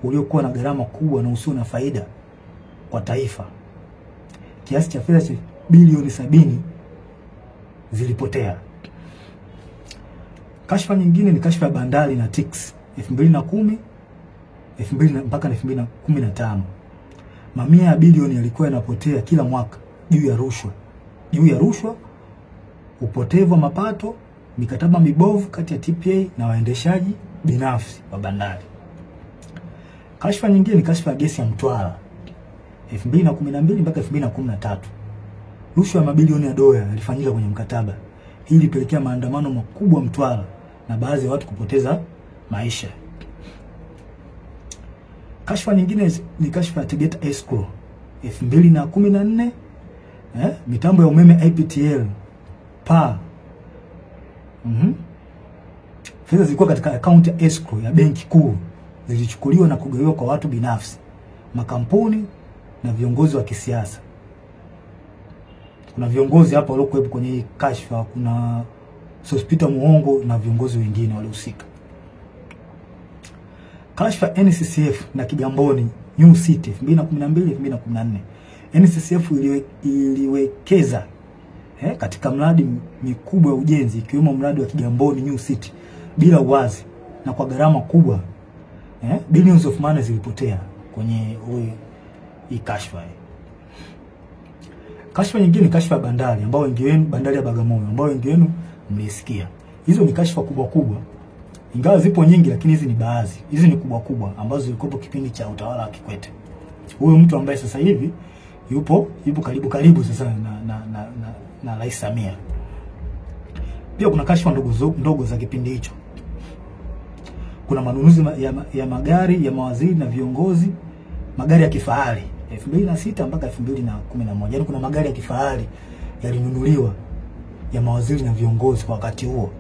S1: uliokuwa na gharama kubwa na usio na faida kwa taifa. Kiasi cha fedha cha bilioni 70 zilipotea. Kashfa nyingine ni kashfa ya bandari na TICS 2010 mpaka 2015. Mamia ya bilioni yalikuwa yanapotea kila mwaka juu ya rushwa. Juu ya rushwa, upotevu wa mapato, mikataba mibovu kati ya TPA na waendeshaji binafsi wa bandari. Kashfa nyingine ni kashfa ya gesi ya Mtwara 2012 mpaka 2013. Rushwa ya mabilioni ya dola ilifanyika kwenye mkataba. Hii ilipelekea maandamano makubwa Mtwara na baadhi ya watu kupoteza maisha. Kashfa nyingine ni kashfa ya Tegeta Escrow 2014. Mitambo ya umeme IPTL pa fedha zilikuwa katika akaunti ya escrow ya benki kuu zilichukuliwa na kugawiwa kwa watu binafsi, makampuni na viongozi wa kisiasa. Kuna viongozi hapa waliokuwepo kwenye hii kashfa, kuna Sospeter Muhongo na viongozi wengine waliohusika. Kashfa NCCF na Kigamboni New City 2012 2014. NCCF iliwekeza katika mradi mikubwa ya ujenzi ikiwemo mradi wa Kigamboni New City bila uwazi na kwa gharama kubwa. Billions of money zilipotea kwenye hii kashfa. Kashfa nyingine ni kashfa ya bandari ambayo wengi wenu, bandari ya Bagamoyo ambayo wengi wenu mlisikia. Hizo ni kashfa kubwa kubwa. Ingawa zipo nyingi lakini hizi ni baadhi. Hizi ni kubwa kubwa ambazo zilikuwa kipindi cha utawala wa Kikwete. Huyu mtu ambaye sasa hivi yupo karibu karibu sasa na Rais Samia. Pia kuna kashfa ndogo za kipindi hicho. Kuna manunuzi ya magari ya mawaziri na viongozi, magari ya kifahari 2006 mpaka 2011. Yaani kuna magari ya kifahari yalinunuliwa ya mawaziri na viongozi kwa wakati huo.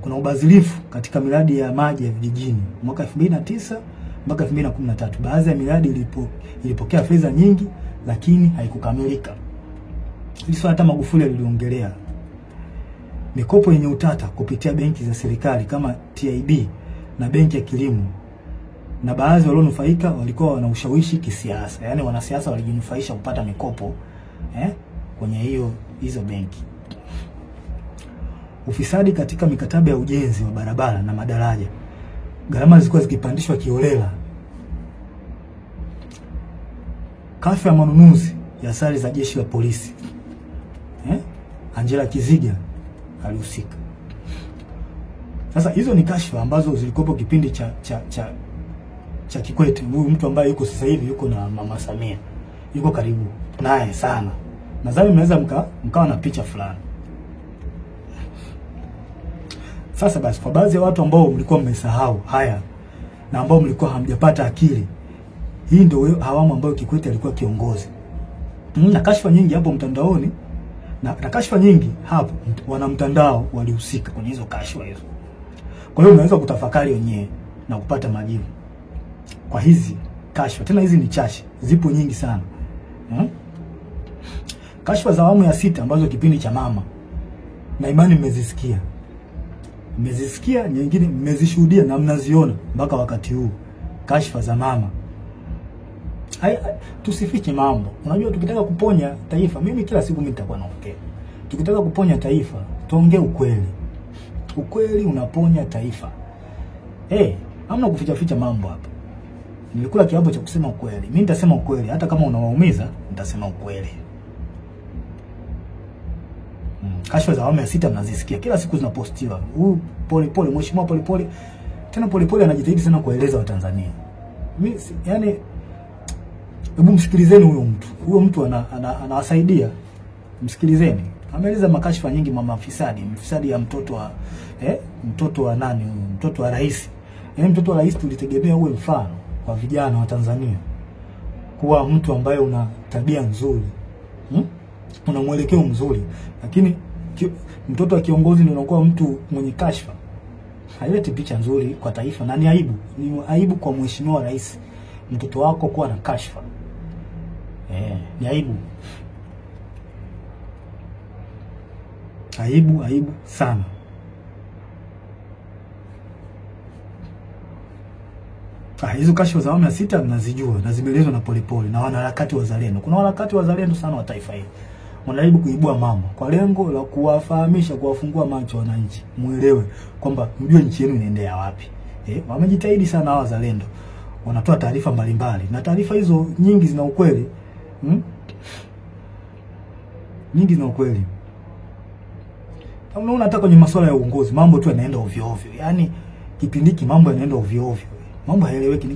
S1: Kuna ubadhirifu katika miradi ya maji ya vijijini mwaka 2009 mpaka 2013. Baadhi ya miradi ilipokea fedha nyingi lakini haikukamilika. Hili swala hata Magufuli aliliongelea. Mikopo yenye utata kupitia benki za serikali kama TIB na benki ya kilimo, na baadhi walionufaika walikuwa wana ushawishi kisiasa. Yaani wanasiasa walijinufaisha kupata mikopo kwenye hizo benki. Ufisadi katika mikataba ya ujenzi wa barabara na madaraja. Gharama zilikuwa zikipandishwa kiholela. Kashfa ya manunuzi ya sare za jeshi la polisi. Angela Kiziga alihusika. Sasa hizo ni kashfa ambazo zilikuwepo kipindi cha cha Kikwete, huyu mtu ambaye yuko sasa hivi yuko na Mama Samia, yuko karibu naye sana. Nadhani mnaweza mkawa na picha fulani. Sasa basi, kwa baadhi ya watu ambao mlikuwa mmesahau haya na ambao mlikuwa hamjapata akili, hii ndio awamu ambayo Kikwete alikuwa kiongozi. Na kashfa nyingi hapo mtandaoni, na kashfa nyingi hapo wana mtandao walihusika kwenye hizo kashfa hizo. Kwa hiyo unaweza kutafakari wenyewe na kupata majibu kwa hizi kashfa. Tena hizi ni chache, zipo nyingi sana. Kashfa za awamu ya 6 ambazo kipindi cha mama, na imani mmezisikia. Mmezisikia, nyingine mmezishuhudia na mnaziona mpaka wakati huu. Kashfa za mama. Tusifiche mambo. Unajua tukitaka kuponya taifa, mimi kila siku mimi nitakuwa naongea. Tukitaka kuponya taifa, tuongee ukweli. Ukweli unaponya taifa. Hamna kuficha ficha mambo hapa. Nilikula kiapo cha kusema ukweli. Mimi nitasema ukweli, hata kama unawaumiza, nitasema ukweli. Kashfa za awamu ya 6 mnazisikia. Kila siku zinapostiwa. Huyu Polepole, mheshimiwa Polepole. Tena Polepole anajitahidi sana kueleza Watanzania. Mimi yani, hebu msikilizeni huyo mtu. Huyo mtu anawasaidia. Msikilizeni. Ameeleza makashfa nyingi mama fisadi, mfisadi ya mtoto wa mtoto wa nani huyo? Mtoto wa rais. Yaani mtoto wa rais tulitegemea uwe mfano kwa vijana wa Tanzania. Kuwa mtu ambaye una tabia nzuri. Una mwelekeo mzuri. Lakini mtoto wa kiongozi ndio unakuwa mtu mwenye kashfa. Haileti picha nzuri kwa taifa na ni aibu. Ni aibu kwa mheshimiwa rais mtoto wako kuwa na kashfa. Ni aibu. Aibu, aibu sana. Hizo kashfa za awamu ya 6 mnazijua na zimeelezwa na Polepole na wanaharakati wazalendo. Kuna wanaharakati wazalendo sana wa taifa hili. Wanajaribu kuibua mambo kwa lengo la kuwafahamisha, kuwafungua macho wananchi. Muelewe kwamba mjue nchi yenu inaendea wapi. Wamejitahidi sana hawa wazalendo. Wanatoa taarifa mbalimbali na taarifa hizo nyingi zina ukweli. Nyingi zina ukweli. Unaona hata kwenye masuala ya uongozi mambo tu yanaenda ovyo ovyo. Yaani kipindi hiki mambo yanaenda ovyo ovyo. Mambo hayaeleweki,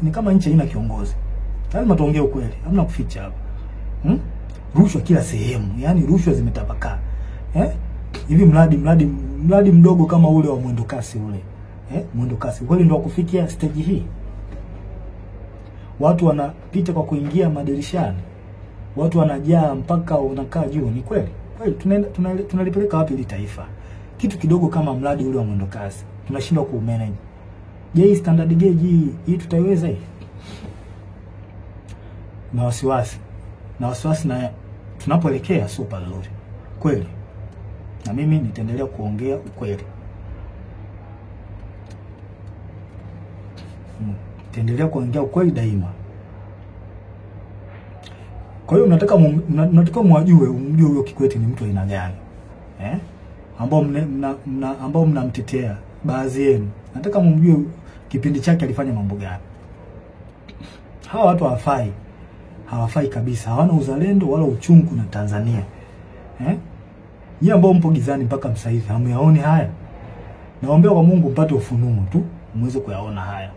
S1: ni kama nchi haina kiongozi. Lazima tuongee ukweli, hamna kuficha hapa. Rushwa kila sehemu, yaani rushwa zimetapakaa. Hivi mradi mdogo kama ule wa mwendo kasi ule. Mwendo kasi kweli ndio kufikia stage hii. Watu wanapita kwa kuingia madirishani. Watu wanajaa mpaka unakaa juu, ni kweli. Kweli tunalipeleka wapi hili taifa? Kitu kidogo kama mradi ule wa mwendo kasi tunashindwa kuumanage. Je, standard gauge hii tutaiweza hii? Na wasiwasi. Na wasiwasi na tunapoelekea sio pazuri. Kweli. Na mimi nitaendelea kuongea ukweli. Nitaendelea kuongea ukweli daima. Kwa hiyo mnataka mwajue, umjue huyo Kikwete ni mtu aina gani. Ambao mnamtetea baadhi yenu. Nataka mumjue kipindi chake alifanya mambo gani. Hawa watu hawafai. Hawafai kabisa. Hawana uzalendo wala uchungu na Tanzania. Nyie ambao mpo gizani mpaka sasa hivi hamuyaoni haya. Naombea kwa Mungu mpate ufunuo tu muweze kuyaona haya.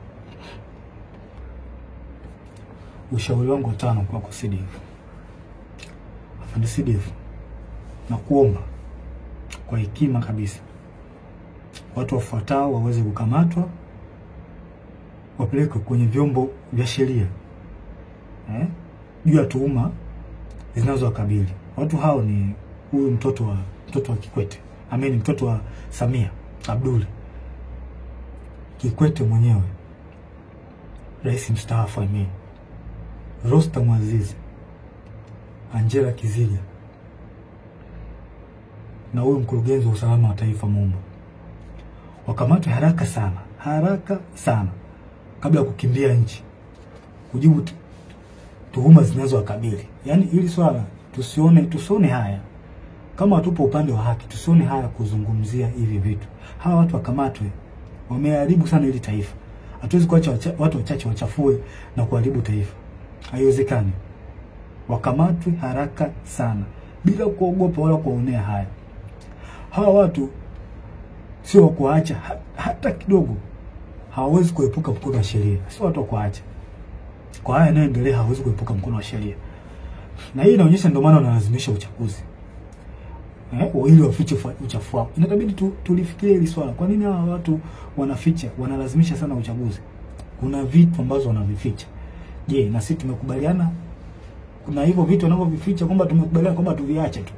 S1: Ushauri wangu wa 5 kwako CDF. Afande CDF, nakuomba kwa hekima kabisa, watu wafuatao waweze kukamatwa, wapelekwe kwenye vyombo vya sheria juu ya tuhuma zinazowakabili. Watu hao ni huyu mtoto wa Kikwete, ameni mtoto wa Samia Abdul, Kikwete mwenyewe, rais mstaafu, amen, Rostam Aziz, Angela Kiziga, na huyu mkurugenzi wa usalama wa taifa Mumba. Wakamatwe haraka sana, haraka sana, kabla ya kukimbia nchi, kujibu tuhuma zinazowakabili. Yaani hili swala tusione haya. Kama tupo upande wa haki, tusione haya kuzungumzia hivi vitu. Hawa watu wakamatwe. Wameharibu sana hili taifa. Hatuwezi kuacha watu wachache wachafue na kuharibu taifa. Haiwezekani. Wakamatwe haraka sana, bila kuogopa wala kuonea haya. Hawa watu sio kuacha hata kidogo. hawawezi kuepuka mkono wa sheria. Sio watu wa kuacha. Kwa haya yanayoendelea hawawezi kuepuka mkono wa sheria. Na hii inaonyesha ndio maana wanalazimisha uchaguzi. Ili wafiche uchafu wao. Inabidi tulifikirie hili swala. Kwa nini hawa watu wanaficha, wanalazimisha sana uchaguzi? Kuna vitu ambazo wanavificha. Je, na sisi tumekubaliana kuna hivyo vitu wanavyovificha kwamba tumekubaliana kwamba tuviache tu?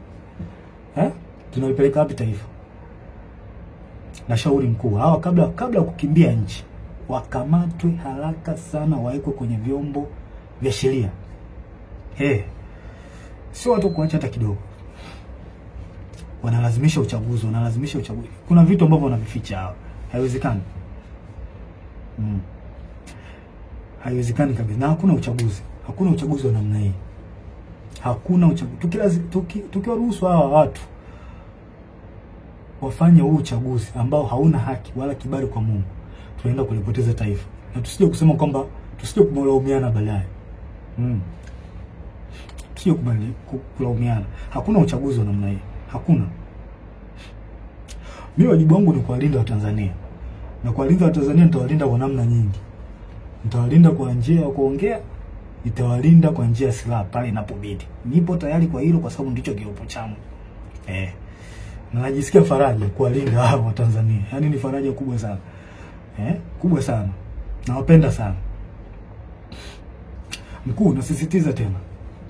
S1: Tunalipeleka wapi taifa? Na shauri mkuu, hawa kabla kukimbia nchi wakamatwe haraka sana, waekwe kwenye vyombo vya sheria. Sio watu kuacha hata kidogo. Wanalazimisha uchaguzi, wanalazimisha uchaguzi. Kuna vitu ambavyo wanavificha hawa. Haiwezekani. Haiwezekani kabisa. Na hakuna uchaguzi. Hakuna uchaguzi wa namna hii. Hakuna uchaguzi. Tukiwaruhusu hawa watu wafanye huu uchaguzi ambao hauna haki wala kibali kwa Mungu, tunaenda kulipoteza taifa. Na tusije kusema kwamba tusije kulaumiana baadaye. Tusije kulaumiana. Hakuna uchaguzi wa namna hii. Hakuna. Mimi wajibu wangu ni kuwalinda Watanzania. Na kuwalinda Watanzania nitawalinda kwa namna nyingi. Nitawalinda kwa njia ya kuongea, nitawalinda kwa njia ya silaha pale inapobidi. Nipo tayari kwa hilo kwa sababu ndicho kiupo changu. Na najisikia faraja kuwalinda hao Watanzania. Yaani ni faraja kubwa sana. Kubwa sana. Nawapenda sana. Mkuu, nasisitiza tena.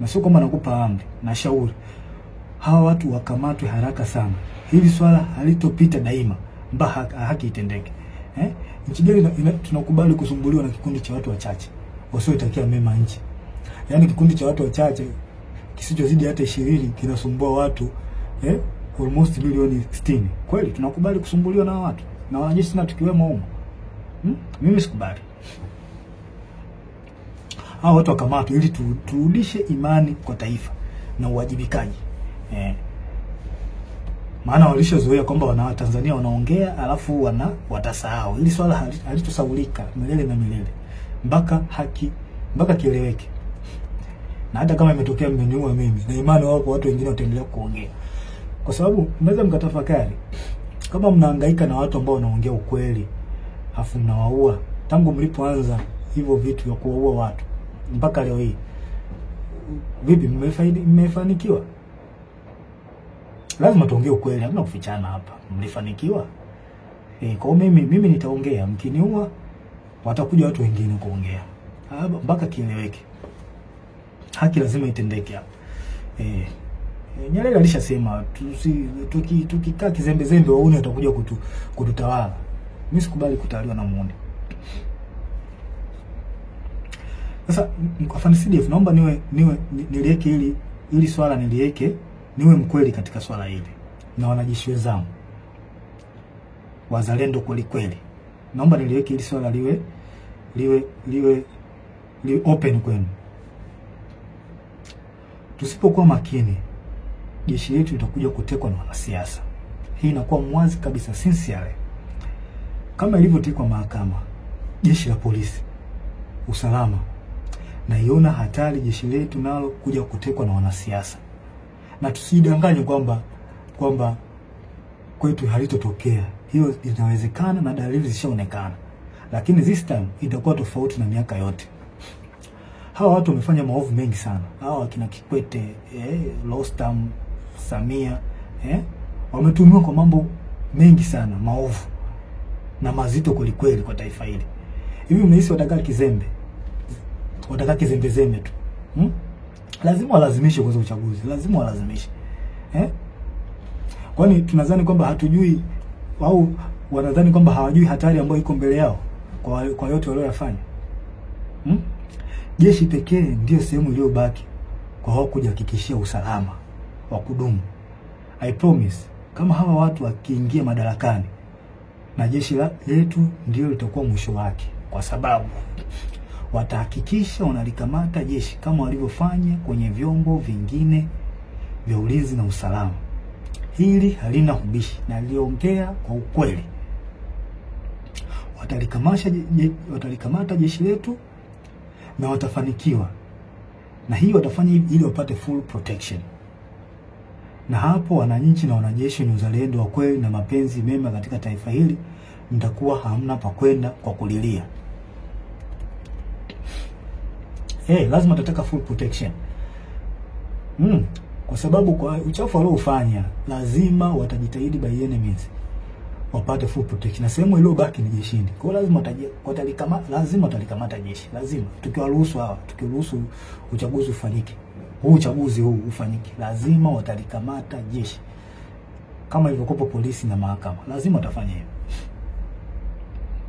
S1: Na sio kama nakupa amri, nashauri. Hawa watu wakamatwe haraka sana. Hili swala halitopita daima mpaka haki itendeke. Nchi gani tunakubali kusumbuliwa na kikundi cha watu wachache wasioitakia mema nchi? Yaani kikundi cha watu wachache kisichozidi hata 20 kinasumbua watu almost milioni 60. Kweli tunakubali kusumbuliwa na watu na wanajeshi na tukiwemo humo? Mimi sikubali. Hawa watu wakamatwe ili turudishe imani kwa taifa na uwajibikaji. Maana walishazoea kwamba wana Tanzania wanaongea alafu watasahau. Hili swala halitosahaulika milele na milele mpaka haki, mpaka kieleweke. Na hata kama imetokea mmeniua mimi, na imani wapo watu wengine wataendelea kuongea. Kwa sababu mnaweza mkatafakari, kama mnahangaika na watu ambao wanaongea ukweli afu mnawaua, tangu mlipoanza hivyo vitu vya kuwaua watu mpaka leo hii, vipi mmefanikiwa? Lazima tuongee ukweli, hakuna kufichana hapa. Mlifanikiwa? Kwa mimi nitaongea, mkiniua watakuja watu wengine kuongea. Mpaka kieleweke. Haki lazima itendeke hapa. Nyerere alishasema tukikaa kizembe zembe wauni watakuja kututawala. Mimi sikubali kutawaliwa na muuni. Sasa afande CDF, naomba niwe niliweke hili swala, niliweke niwe mkweli katika swala hili na wanajeshi wenzangu wazalendo kweli kweli. Naomba niliweke hili swala liwe liwe liwe liwe open kwenu. Tusipokuwa makini, jeshi letu litakuja kutekwa na wanasiasa. Hii inakuwa mwazi kabisa, sincerely. Kama ilivyotekwa mahakama, jeshi la polisi, usalama, naiona hatari jeshi letu nalo kuja kutekwa na wanasiasa. Na tusidanganye kwamba kwetu halitotokea. Hiyo inawezekana na dalili zishaonekana. Lakini this time itakuwa tofauti na miaka yote. Hawa watu wamefanya maovu mengi sana. Hawa wakina Kikwete, Rostam, Samia, wametumiwa kwa mambo mengi sana maovu na mazito kweli kweli kwa taifa hili. Hivi mnahisi watakaa kizembe? Watakaa kizembe zembe tu. Lazima walazimishe kwanza uchaguzi, lazima walazimishe. Kwani tunadhani kwamba hatujui au wanadhani kwamba hawajui hatari ambayo iko mbele yao kwa yote walioyafanya? Jeshi pekee ndio sehemu iliyobaki kwa wao kujihakikishia usalama wa kudumu. I promise, kama hawa watu wakiingia madarakani, na jeshi letu ndio litakuwa mwisho wake, kwa sababu watahakikisha wanalikamata jeshi kama walivyofanya kwenye vyombo vingine vya ulinzi na usalama. Hili halina ubishi na niliongea kwa ukweli. Watalikamata jeshi letu na watafanikiwa. Na hii watafanya ili wapate full protection. Na hapo wananchi na wanajeshi ni uzalendo wa kweli na mapenzi mema katika taifa hili mtakuwa hamna pa kwenda kwa kulilia. Lazima watataka full protection. Kwa sababu kwa uchafu waliofanya lazima watajitahidi by any means wapate full protection. Na sehemu iliyobaki ni jeshini. Kwa hiyo lazima watalikamata jeshi. Lazima tukiwaruhusu hawa, tukiruhusu uchaguzi ufanyike, huu uchaguzi huu ufanyike, lazima watalikamata jeshi. Kama ilivyokuwa polisi na mahakama, lazima watafanya hivyo.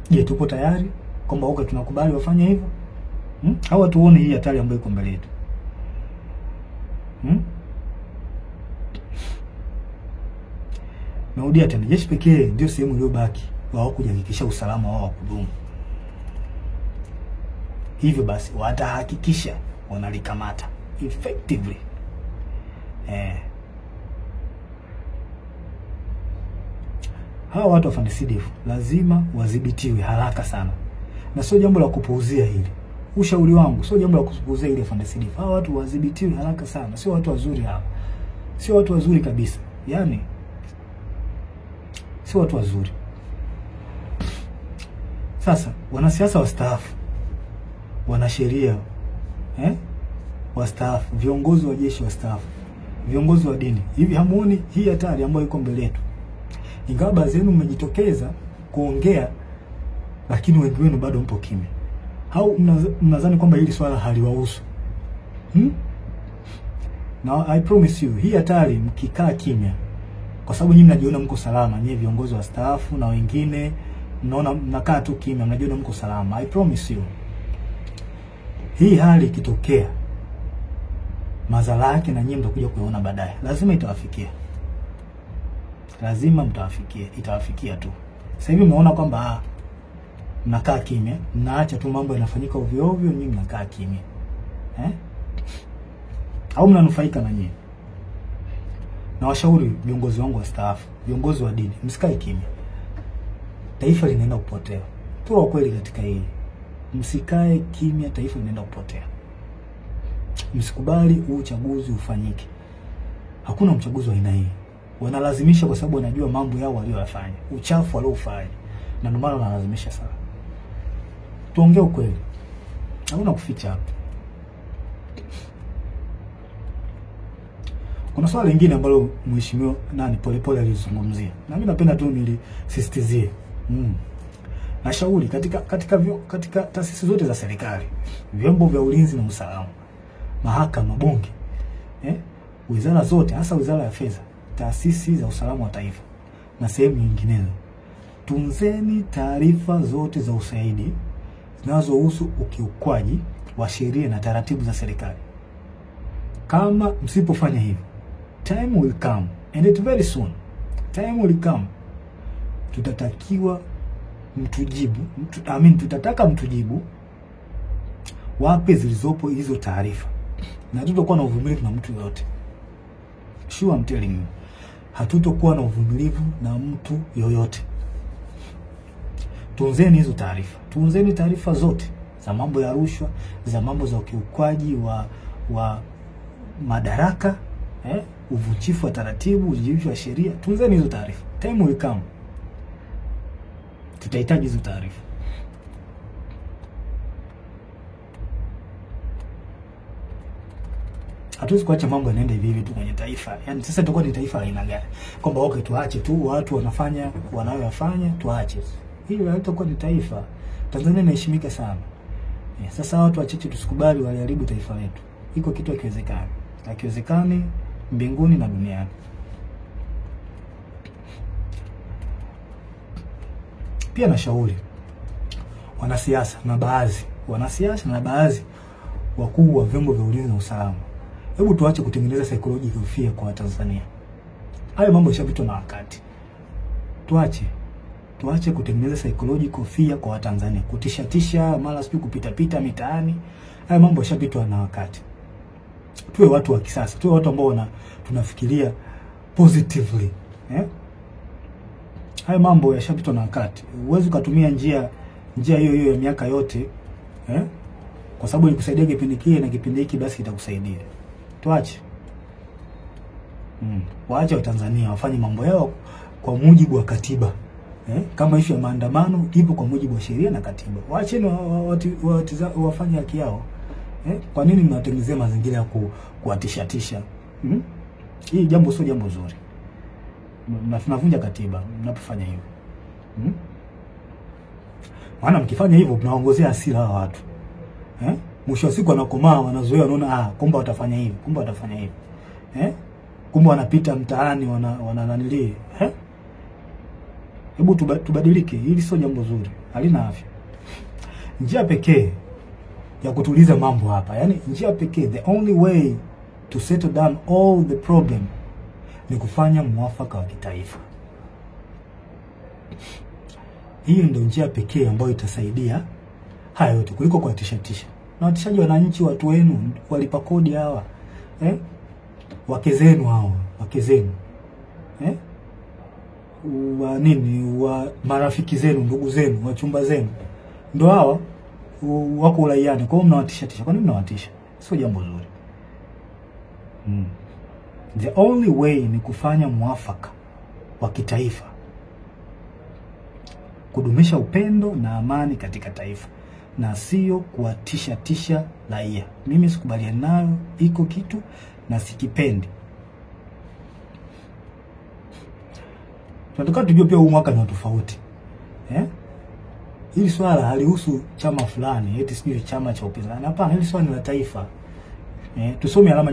S1: Je, tupo tayari kwamba okay tunakubali wafanye hivyo? Au tuone hii hatari ambayo iko mbele yetu? Narudia tena, jeshi pekee ndio sehemu iliyobaki wao kujihakikisha usalama wao wa kudumu. Hivyo basi watahakikisha wanalikamata effectively. Hawa watu wa CDF lazima wadhibitiwe haraka sana. Na sio jambo la kupuuzia hili. Ushauri wangu sio jambo la kupuuzia hili CDF. Hawa watu wadhibitiwe haraka sana. Sio watu wazuri hawa. Sio watu wazuri kabisa. Yaani sio watu wazuri. Sasa wanasiasa wastaafu, wanasheria wastaafu, viongozi wa jeshi wastaafu, viongozi wa dini. Hivi hamuoni hii hatari ambayo iko mbele yetu? Ingawa baadhi yenu mmejitokeza kuongea, lakini wengi wenu bado mpo kimya. Au mnadhani kwamba hili swala haliwahusu? Now I promise you, hii hatari mkikaa kimya, kwa sababu nyinyi mnajiona mko salama, nyinyi viongozi wastaafu na wengine mnaona mnakaa tu kimya, mnajiona mko salama. I promise you, hii hali ikitokea, madhara yake na nyinyi mtakuja kuiona baadaye. Lazima itawafikia. Lazima mtawafikia, itawafikia tu. Sasa hivi mnaona kwamba mnakaa kimya, mnaacha tu mambo yanafanyika ovyo ovyo, nyinyi mnakaa kimya. Au mnanufaika na nyinyi? Na washauri viongozi wangu wastaafu, viongozi wa dini, msikae kimya. Taifa linaenda kupotea. Tuwe kweli katika hili. Msikae kimya, taifa linaenda kupotea. Msikubali huu uchaguzi ufanyike. Hakuna uchaguzi wa aina hii. Wanalazimisha kwa sababu wanajua mambo yao walioyafanya, uchafu waliofanya, na ndio maana wanalazimisha sana. Tuongee ukweli. Hakuna kuficha hapa. Kuna swala lingine ambalo mheshimiwa Polepole alizungumzia, na mimi napenda tu nilisisitizie. Nashauri katika taasisi zote za serikali, vyombo vya ulinzi na usalama, mahakama, bunge, wizara zote, hasa wizara ya fedha, taasisi za usalama wa taifa na sehemu nyinginezo, tunzeni taarifa zote za ushahidi zinazohusu ukiukwaji wa sheria na taratibu za serikali. Kama msipofanya hivyo, time will come, and it very soon. Time will come. Tutatakiwa mtujibu, tutataka mtujibu wapi zilizopo hizo taarifa. Na hatutakuwa na uvumilivu na mtu yoyote. Sure, I'm telling you. Hatutokuwa na uvumilivu na mtu yoyote. Tunzeni hizo taarifa. Tunzeni taarifa zote za mambo ya rushwa, za mambo za ukiukwaji wa madaraka, uvunjifu wa taratibu, uvunjifu wa sheria. Tunzeni hizo taarifa. Time will come. Tutahitaji hizo taarifa. Hatuwezi kuacha mambo yanaenda hivi hivi tu kwenye taifa. Yaani sasa itakuwa ni taifa la aina gani? Kwamba okay tuache tu watu wanafanya wanayoyafanya, tuache. Hili halitakuwa ni taifa. Tanzania inaheshimika sana. Sasa watu wachache tusikubali waliharibu taifa letu. Iko kitu hakiwezekani. Hakiwezekani mbinguni na duniani. Pia nashauri wanasiasa na baadhi, wanasiasa na baadhi wakuu wa vyombo vya ulinzi na usalama, hebu tuache kutengeneza psychological fear kwa Tanzania. Hayo mambo yashapitwa na wakati. Tuache kutengeneza psychological fear kwa Tanzania, kutishatisha mara sijui kupita pita mitaani. Hayo mambo yashapitwa na wakati. Tuwe watu wa kisasa, tuwe watu ambao tunafikiria positively. Hayo mambo yashapitwa na wakati. Huwezi kutumia njia hiyo hiyo ya miaka yote, kwa sababu ilikusaidia kipindi kile na kipindi hiki basi kitakusaidia. Tuache. Waache Watanzania wafanye mambo yao kwa mujibu wa katiba Kama ishu ya maandamano ipo kwa mujibu wa sheria na katiba. Waacheni wafanye haki yao. Kwa nini mnatengenezea mazingira ya kuwatishatisha? Hii jambo sio jambo zuri. Na tunavunja katiba mnapofanya hivyo. Maana mkifanya hivyo mnaongozea hasira hawa watu. Mwisho wa siku wanakomaa, wanazoea, wanaona kumbe watafanya hivi, kumbe watafanya hivi. Kumbe wanapita mtaani wana nanili. Hebu tubadilike, hili sio jambo zuri, halina afya. Njia pekee ya kutuliza mambo hapa, yani njia pekee, the only way to settle down all the problem ni kufanya mwafaka wa kitaifa. Hiyo ndio njia pekee ambayo itasaidia haya yote kuliko kuwatishatisha. Na watishaji wananchi, watu wenu, walipa kodi hawa. Wake zenu hao, wake zenu. Wa nini, wa marafiki zenu, ndugu zenu, wachumba zenu. Ndio hawa wako uraiani. Kwa hiyo mnawatishatisha. Kwa nini mnawatisha? Sio jambo zuri. The only way ni kufanya mwafaka wa kitaifa, kudumisha upendo na amani katika taifa, na sio kuwatisha tisha raia. Mimi sikubaliani nayo, iko kitu na sikipendi. Tunataka tujue pia huu mwaka ni tofauti. Hili swala halihusu chama fulani, eti sijui chama cha upinzani. Hapana, hili swala ni la taifa. Tusome alama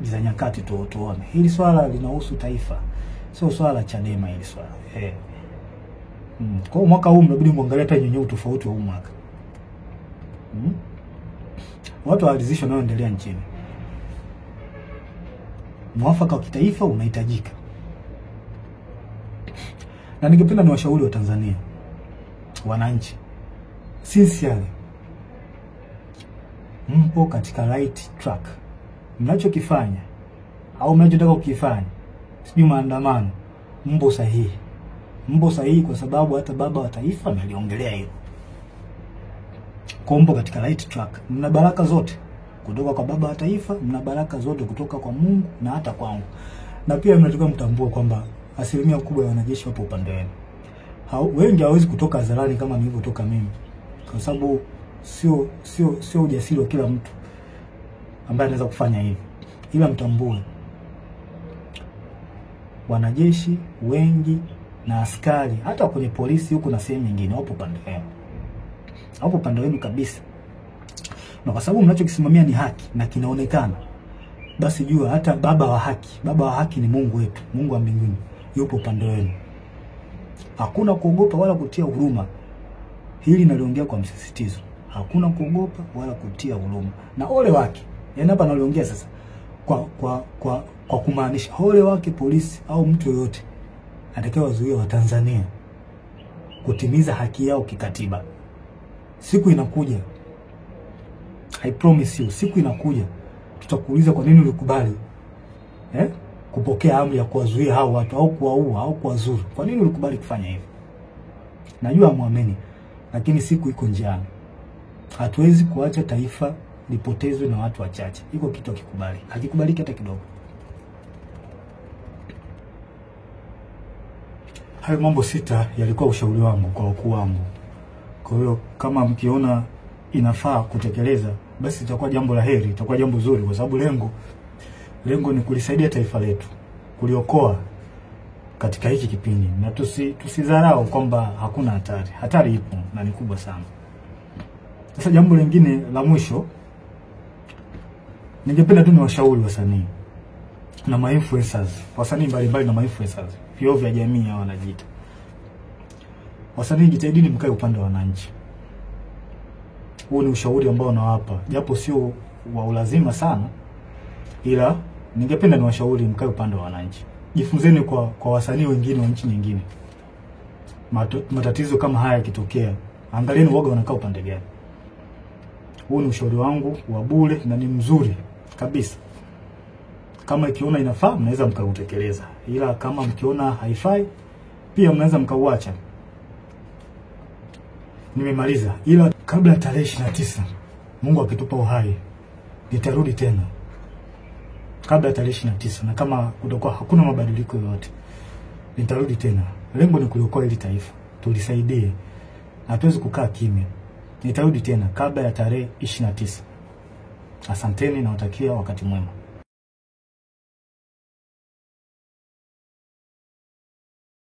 S1: za nyakati tuone. Hili swala linahusu taifa. Sio swala la Chadema hili swala. Kwa mwaka huu mnabidi muangalie hata nyenyewe utofauti wa huu mwaka. Watu waridhishwe wanaoendelea nchini. Mwafaka wa kitaifa unahitajika. Na ningependa niwashauri wa Tanzania, wananchi, sincerely, mpo katika right track. Mnachokifanya au mnachotaka kukifanya, sijui maandamano, mpo sahihi. Mpo sahihi kwa sababu hata baba wa taifa aliongelea hilo. Kwa mpo katika right track. Mna baraka zote kutoka kwa baba wa taifa, mna baraka zote kutoka kwa Mungu na hata kwangu. Na pia mnatakiwa mtambue kwamba asilimia kubwa ya wanajeshi wapo upande wenu. Wengi hawawezi kutoka hadharani kama nilivyotoka mimi, kwa sababu sio ujasiri wa kila mtu ambaye anaweza kufanya hivi. Ila mtambue wanajeshi wengi na askari, hata kwenye polisi huko na sehemu nyingine, wapo upande wenu. Wapo upande wenu kabisa. Na kwa sababu mnachokisimamia ni haki na kinaonekana, basi jua hata baba wa haki, baba wa haki ni Mungu wetu, Mungu wa mbinguni, yupo upande wenu. Hakuna kuogopa wala kutia huruma. Hili naliongea kwa msisitizo. Hakuna kuogopa wala kutia huruma. Na ole wake, yaani hapa naliongea sasa kwa kumaanisha ole wake polisi au mtu yoyote atakayewazuia wa Tanzania kutimiza haki yao kikatiba. Siku inakuja, I promise you, siku inakuja tutakuuliza kwa nini ulikubali kupokea amri ya kuwazuia hao watu au kuwaua au kuwazuru. Kwa nini ulikubali kufanya hivyo? Najua muamini, lakini siku iko njiani. Hatuwezi kuacha taifa lipotezwe na watu wachache. Iko kitu hakikubali. Hakikubaliki hata kidogo. Hayo mambo 6 yalikuwa ushauri wangu kwa wakuu wangu. Kwa hiyo kama mkiona inafaa kutekeleza, basi itakuwa jambo la heri, itakuwa jambo zuri, kwa sababu lengo ni kulisaidia taifa letu, kuliokoa katika hiki kipindi. Na tusidharau kwamba hakuna hatari. Hatari ipo na ni kubwa sana. Sasa jambo lingine la mwisho, ningependa tu niwashauri wasanii na ma-influencers, wasanii mbalimbali na ma-influencers, vioo vya jamii hao wanajiita. Wasanii, jitahidini mkae upande wa wananchi. Huo ni ushauri ambao nawapa, japo sio wa ulazima sana, ila ningependa niwashauri mkae upande wa wananchi. Jifunzeni kwa wasanii wengine wa nchi nyingine. Matatizo kama haya yakitokea, angalieni waga wanakaa upande gani. Huu ni ushauri wangu wa bure na ni mzuri kabisa. Kama ikiona inafaa mnaweza mkautekeleza, ila kama mkiona haifai pia mnaweza mkauacha. Nimemaliza, ila kabla ya tarehe 29, Mungu akitupa uhai, nitarudi tena kabla ya tarehe 29, na kama kutakuwa hakuna mabadiliko yoyote nitarudi tena. Lengo ni kuliokoa hili taifa. tulisaidie. Hatuwezi kukaa kimya. Nitarudi tena kabla ya tarehe 29. Asanteni, nawatakia wakati mwema.